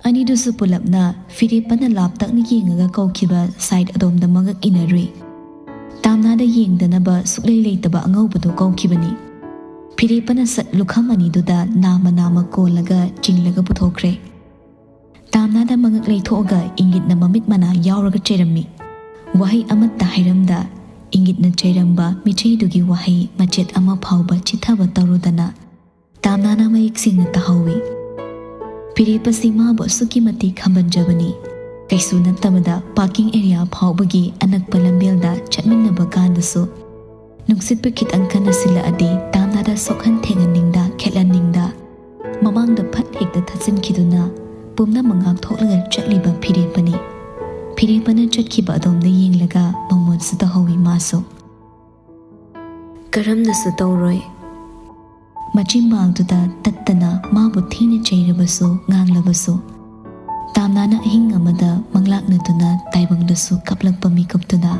ꯑꯅꯤꯗꯨꯁꯨ ꯄꯨꯂꯞꯅ ꯐꯤꯔꯦꯞꯄꯅ ꯂꯥꯞꯇꯛꯅ ꯌꯦꯡꯉꯒ ꯀꯧꯈꯤꯕ ꯁꯥꯏꯠ ꯑꯗꯣꯝꯗ ꯃꯉꯛ ꯏꯟꯅꯔꯨꯏ꯫ ꯇꯥꯝꯅꯥꯗ ꯌꯦꯡꯗꯅꯕ ꯁꯨꯛꯂꯩ ꯂꯩꯇꯕ ꯑꯉꯧꯕꯗꯨ ꯀꯧꯈꯤꯕꯅꯤ꯫ ꯐꯤꯔꯦꯞꯄꯅ ꯁꯠ ꯂꯨꯈꯝ ꯑꯅꯤꯗꯨꯗ ꯅꯥꯝꯃ ꯅꯥꯝꯃ ꯀꯣꯜꯂꯒ ꯆꯤꯡꯂꯒ ꯄꯨꯊꯣꯛꯈ꯭ꯔꯦ꯫ ꯇꯥꯝꯅꯥꯗ ꯃꯉꯛ ꯂꯩꯊꯣꯛꯑꯒ ꯏꯪꯒꯤꯠꯅ ꯃꯃꯤꯠ ꯃꯅꯥ ꯌꯥꯎꯔꯒ ꯆꯩꯔꯝꯃꯤ꯫ ꯋꯥꯍꯩ ꯑꯃꯠꯇ ꯍꯥꯏꯔꯝꯗ ꯏꯪꯒꯤꯠꯅ ꯆꯩꯔꯝꯕ ꯃꯤꯆꯩꯗꯨꯒꯤ ꯋꯥꯍꯩ ꯃꯆꯦꯠ ꯑꯃ ꯐꯥꯎꯕ ꯆꯤꯊꯕ ꯇꯧꯔꯨꯗꯅ ꯇꯥꯝꯅꯥꯅ ꯃꯌꯦꯛ ꯁꯦꯡꯅ ꯇꯥꯍꯧꯏ꯫ ꯐꯤꯔꯦꯞ ꯑꯁꯤ ꯃꯥꯕꯨ ꯑꯁꯨꯛꯀꯤ ꯃꯇꯤꯛ ꯈꯝꯕꯟꯖꯕꯅꯤ꯫ ꯀꯩꯁꯨ ꯅꯠꯇꯕꯗ ꯄꯥꯔꯀꯤꯡ ꯑꯦꯔꯤꯌꯥ ꯐꯥꯎꯕꯒꯤ ꯑꯅꯛꯄ ꯂꯝꯕꯦꯜꯗ ꯆꯠꯃꯤꯟꯅꯕ ꯀꯥꯟꯗꯁꯨ ꯅꯨꯡꯁꯤꯠꯄꯨ ꯈꯤꯇꯪ ꯀꯟꯅ ꯁꯤꯜꯂꯛꯑꯗꯤ ꯇꯥꯝꯅꯥꯗ ꯁꯣꯛꯍꯟ ꯊꯦꯡꯍꯟꯅꯤꯡꯗ, ꯈꯦꯠꯍꯟꯅꯤꯡꯗ ꯃꯃꯥꯡꯗ ꯐꯠ ꯍꯦꯛꯇ ꯊꯠꯆꯤꯟꯈꯤꯗꯨꯅ ꯄꯨꯝꯅꯃꯛ ꯉꯥꯛꯊꯣꯛꯂꯒ ꯆꯠꯂꯤꯕ ꯐꯤꯔꯦꯞꯄꯅꯤ꯫ ꯐꯤꯔꯦꯞꯄꯅ ꯆꯠꯈꯤꯕ ꯑꯗꯣꯝꯗ ꯌꯦꯡꯂꯒ ꯃꯃꯣꯟꯁꯨ ꯇꯧꯍꯧꯏ ꯃꯥꯁꯨ꯫ ꯀꯔꯝꯅꯁꯨ ꯇꯧꯔꯣꯏ꯫ ꯃꯆꯤꯟꯕꯥꯜꯗꯨꯗ ꯇꯠꯇꯅ ꯃꯥꯕꯨ ꯊꯤꯅ ꯆꯩꯔꯕꯁꯨ ꯉꯥꯡꯂꯕꯁꯨ, ꯇꯥꯝꯅꯥꯅ ꯑꯍꯤꯡ ꯑꯃꯗ ꯃꯪꯂꯥꯛꯅꯗꯨꯅ ꯇꯥꯏꯕꯪꯗꯁꯨ ꯀꯞꯂꯛꯄ ꯃꯤꯀꯨꯞꯇꯨꯗ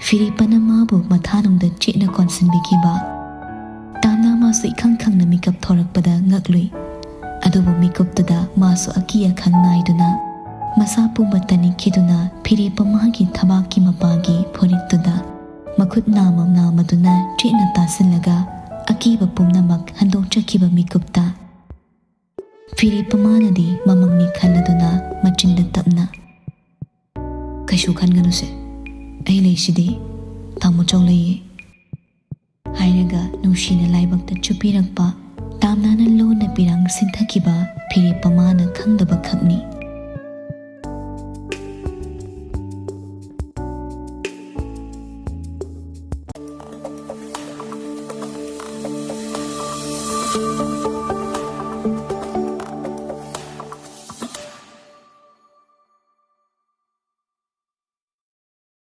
ꯐꯤꯔꯦꯞꯄꯅ ꯃꯥꯕꯨ ꯃꯊꯥꯅꯨꯡꯗ ꯆꯦꯠꯅ ꯀꯣꯟꯁꯤꯟꯕꯤꯈꯤꯕ꯫ ꯇꯥꯝꯅꯥ ꯃꯥꯁꯨ ꯏꯈꯪ ꯈꯪꯅ ꯃꯤꯀꯞ ꯊꯣꯔꯛꯄꯗ ꯉꯛꯂꯨꯏ꯫ ꯑꯗꯨꯕꯨ ꯃꯤꯀꯨꯞꯇꯨꯗ ꯃꯥꯁꯨ ꯑꯀꯤ ꯑꯈꯪ ꯅꯥꯏꯗꯨꯅ ꯃꯁꯥ ꯄꯨꯝꯕ ꯇꯅꯤꯛꯈꯤꯗꯨꯅ ꯐꯤꯔꯦꯞꯄ ꯃꯥꯒꯤ ꯊꯕꯥꯛꯀꯤ ꯃꯄꯥꯒꯤ ꯐꯨꯔꯤꯠꯇꯨꯗ ꯃꯈꯨꯠ ꯅꯥꯃ ꯅꯥꯃꯗꯨꯅ ꯆꯦꯠꯅ ꯇꯥꯁꯤꯜꯂꯒ ꯑꯀꯤꯕ ꯄꯨꯝꯅꯃꯛ ꯍꯟꯗꯣꯛꯆꯈꯤꯕ ꯃꯤꯀꯨꯞꯇ ꯐꯤꯔꯦꯞꯄ ꯃꯥꯅꯗꯤ ꯃꯃꯪꯅꯤ ꯈꯜꯂꯗꯨꯅ ꯃꯆꯤꯟꯗ ꯇꯞꯅ, "ꯀꯩꯁꯨ ꯈꯟꯒꯅꯨꯁꯦ, ꯑꯩ ꯂꯩꯁꯤꯗꯤ, ꯇꯥꯃꯣꯆꯧ ꯂꯩꯌꯦ" ꯍꯥꯏꯔꯒ ꯅꯨꯡꯁꯤꯅ ꯂꯥꯏꯕꯛꯇ ꯆꯨꯞꯄꯤꯔꯛꯄ ꯇꯥꯝꯅꯥꯅ ꯂꯣꯟꯅ ꯄꯤꯔꯥꯡ ꯁꯤꯟꯊꯈꯤꯕ ꯐꯤꯔꯦꯞꯄ ꯃꯥꯅ ꯈꯪꯗꯕ ꯈꯛꯅꯤ꯫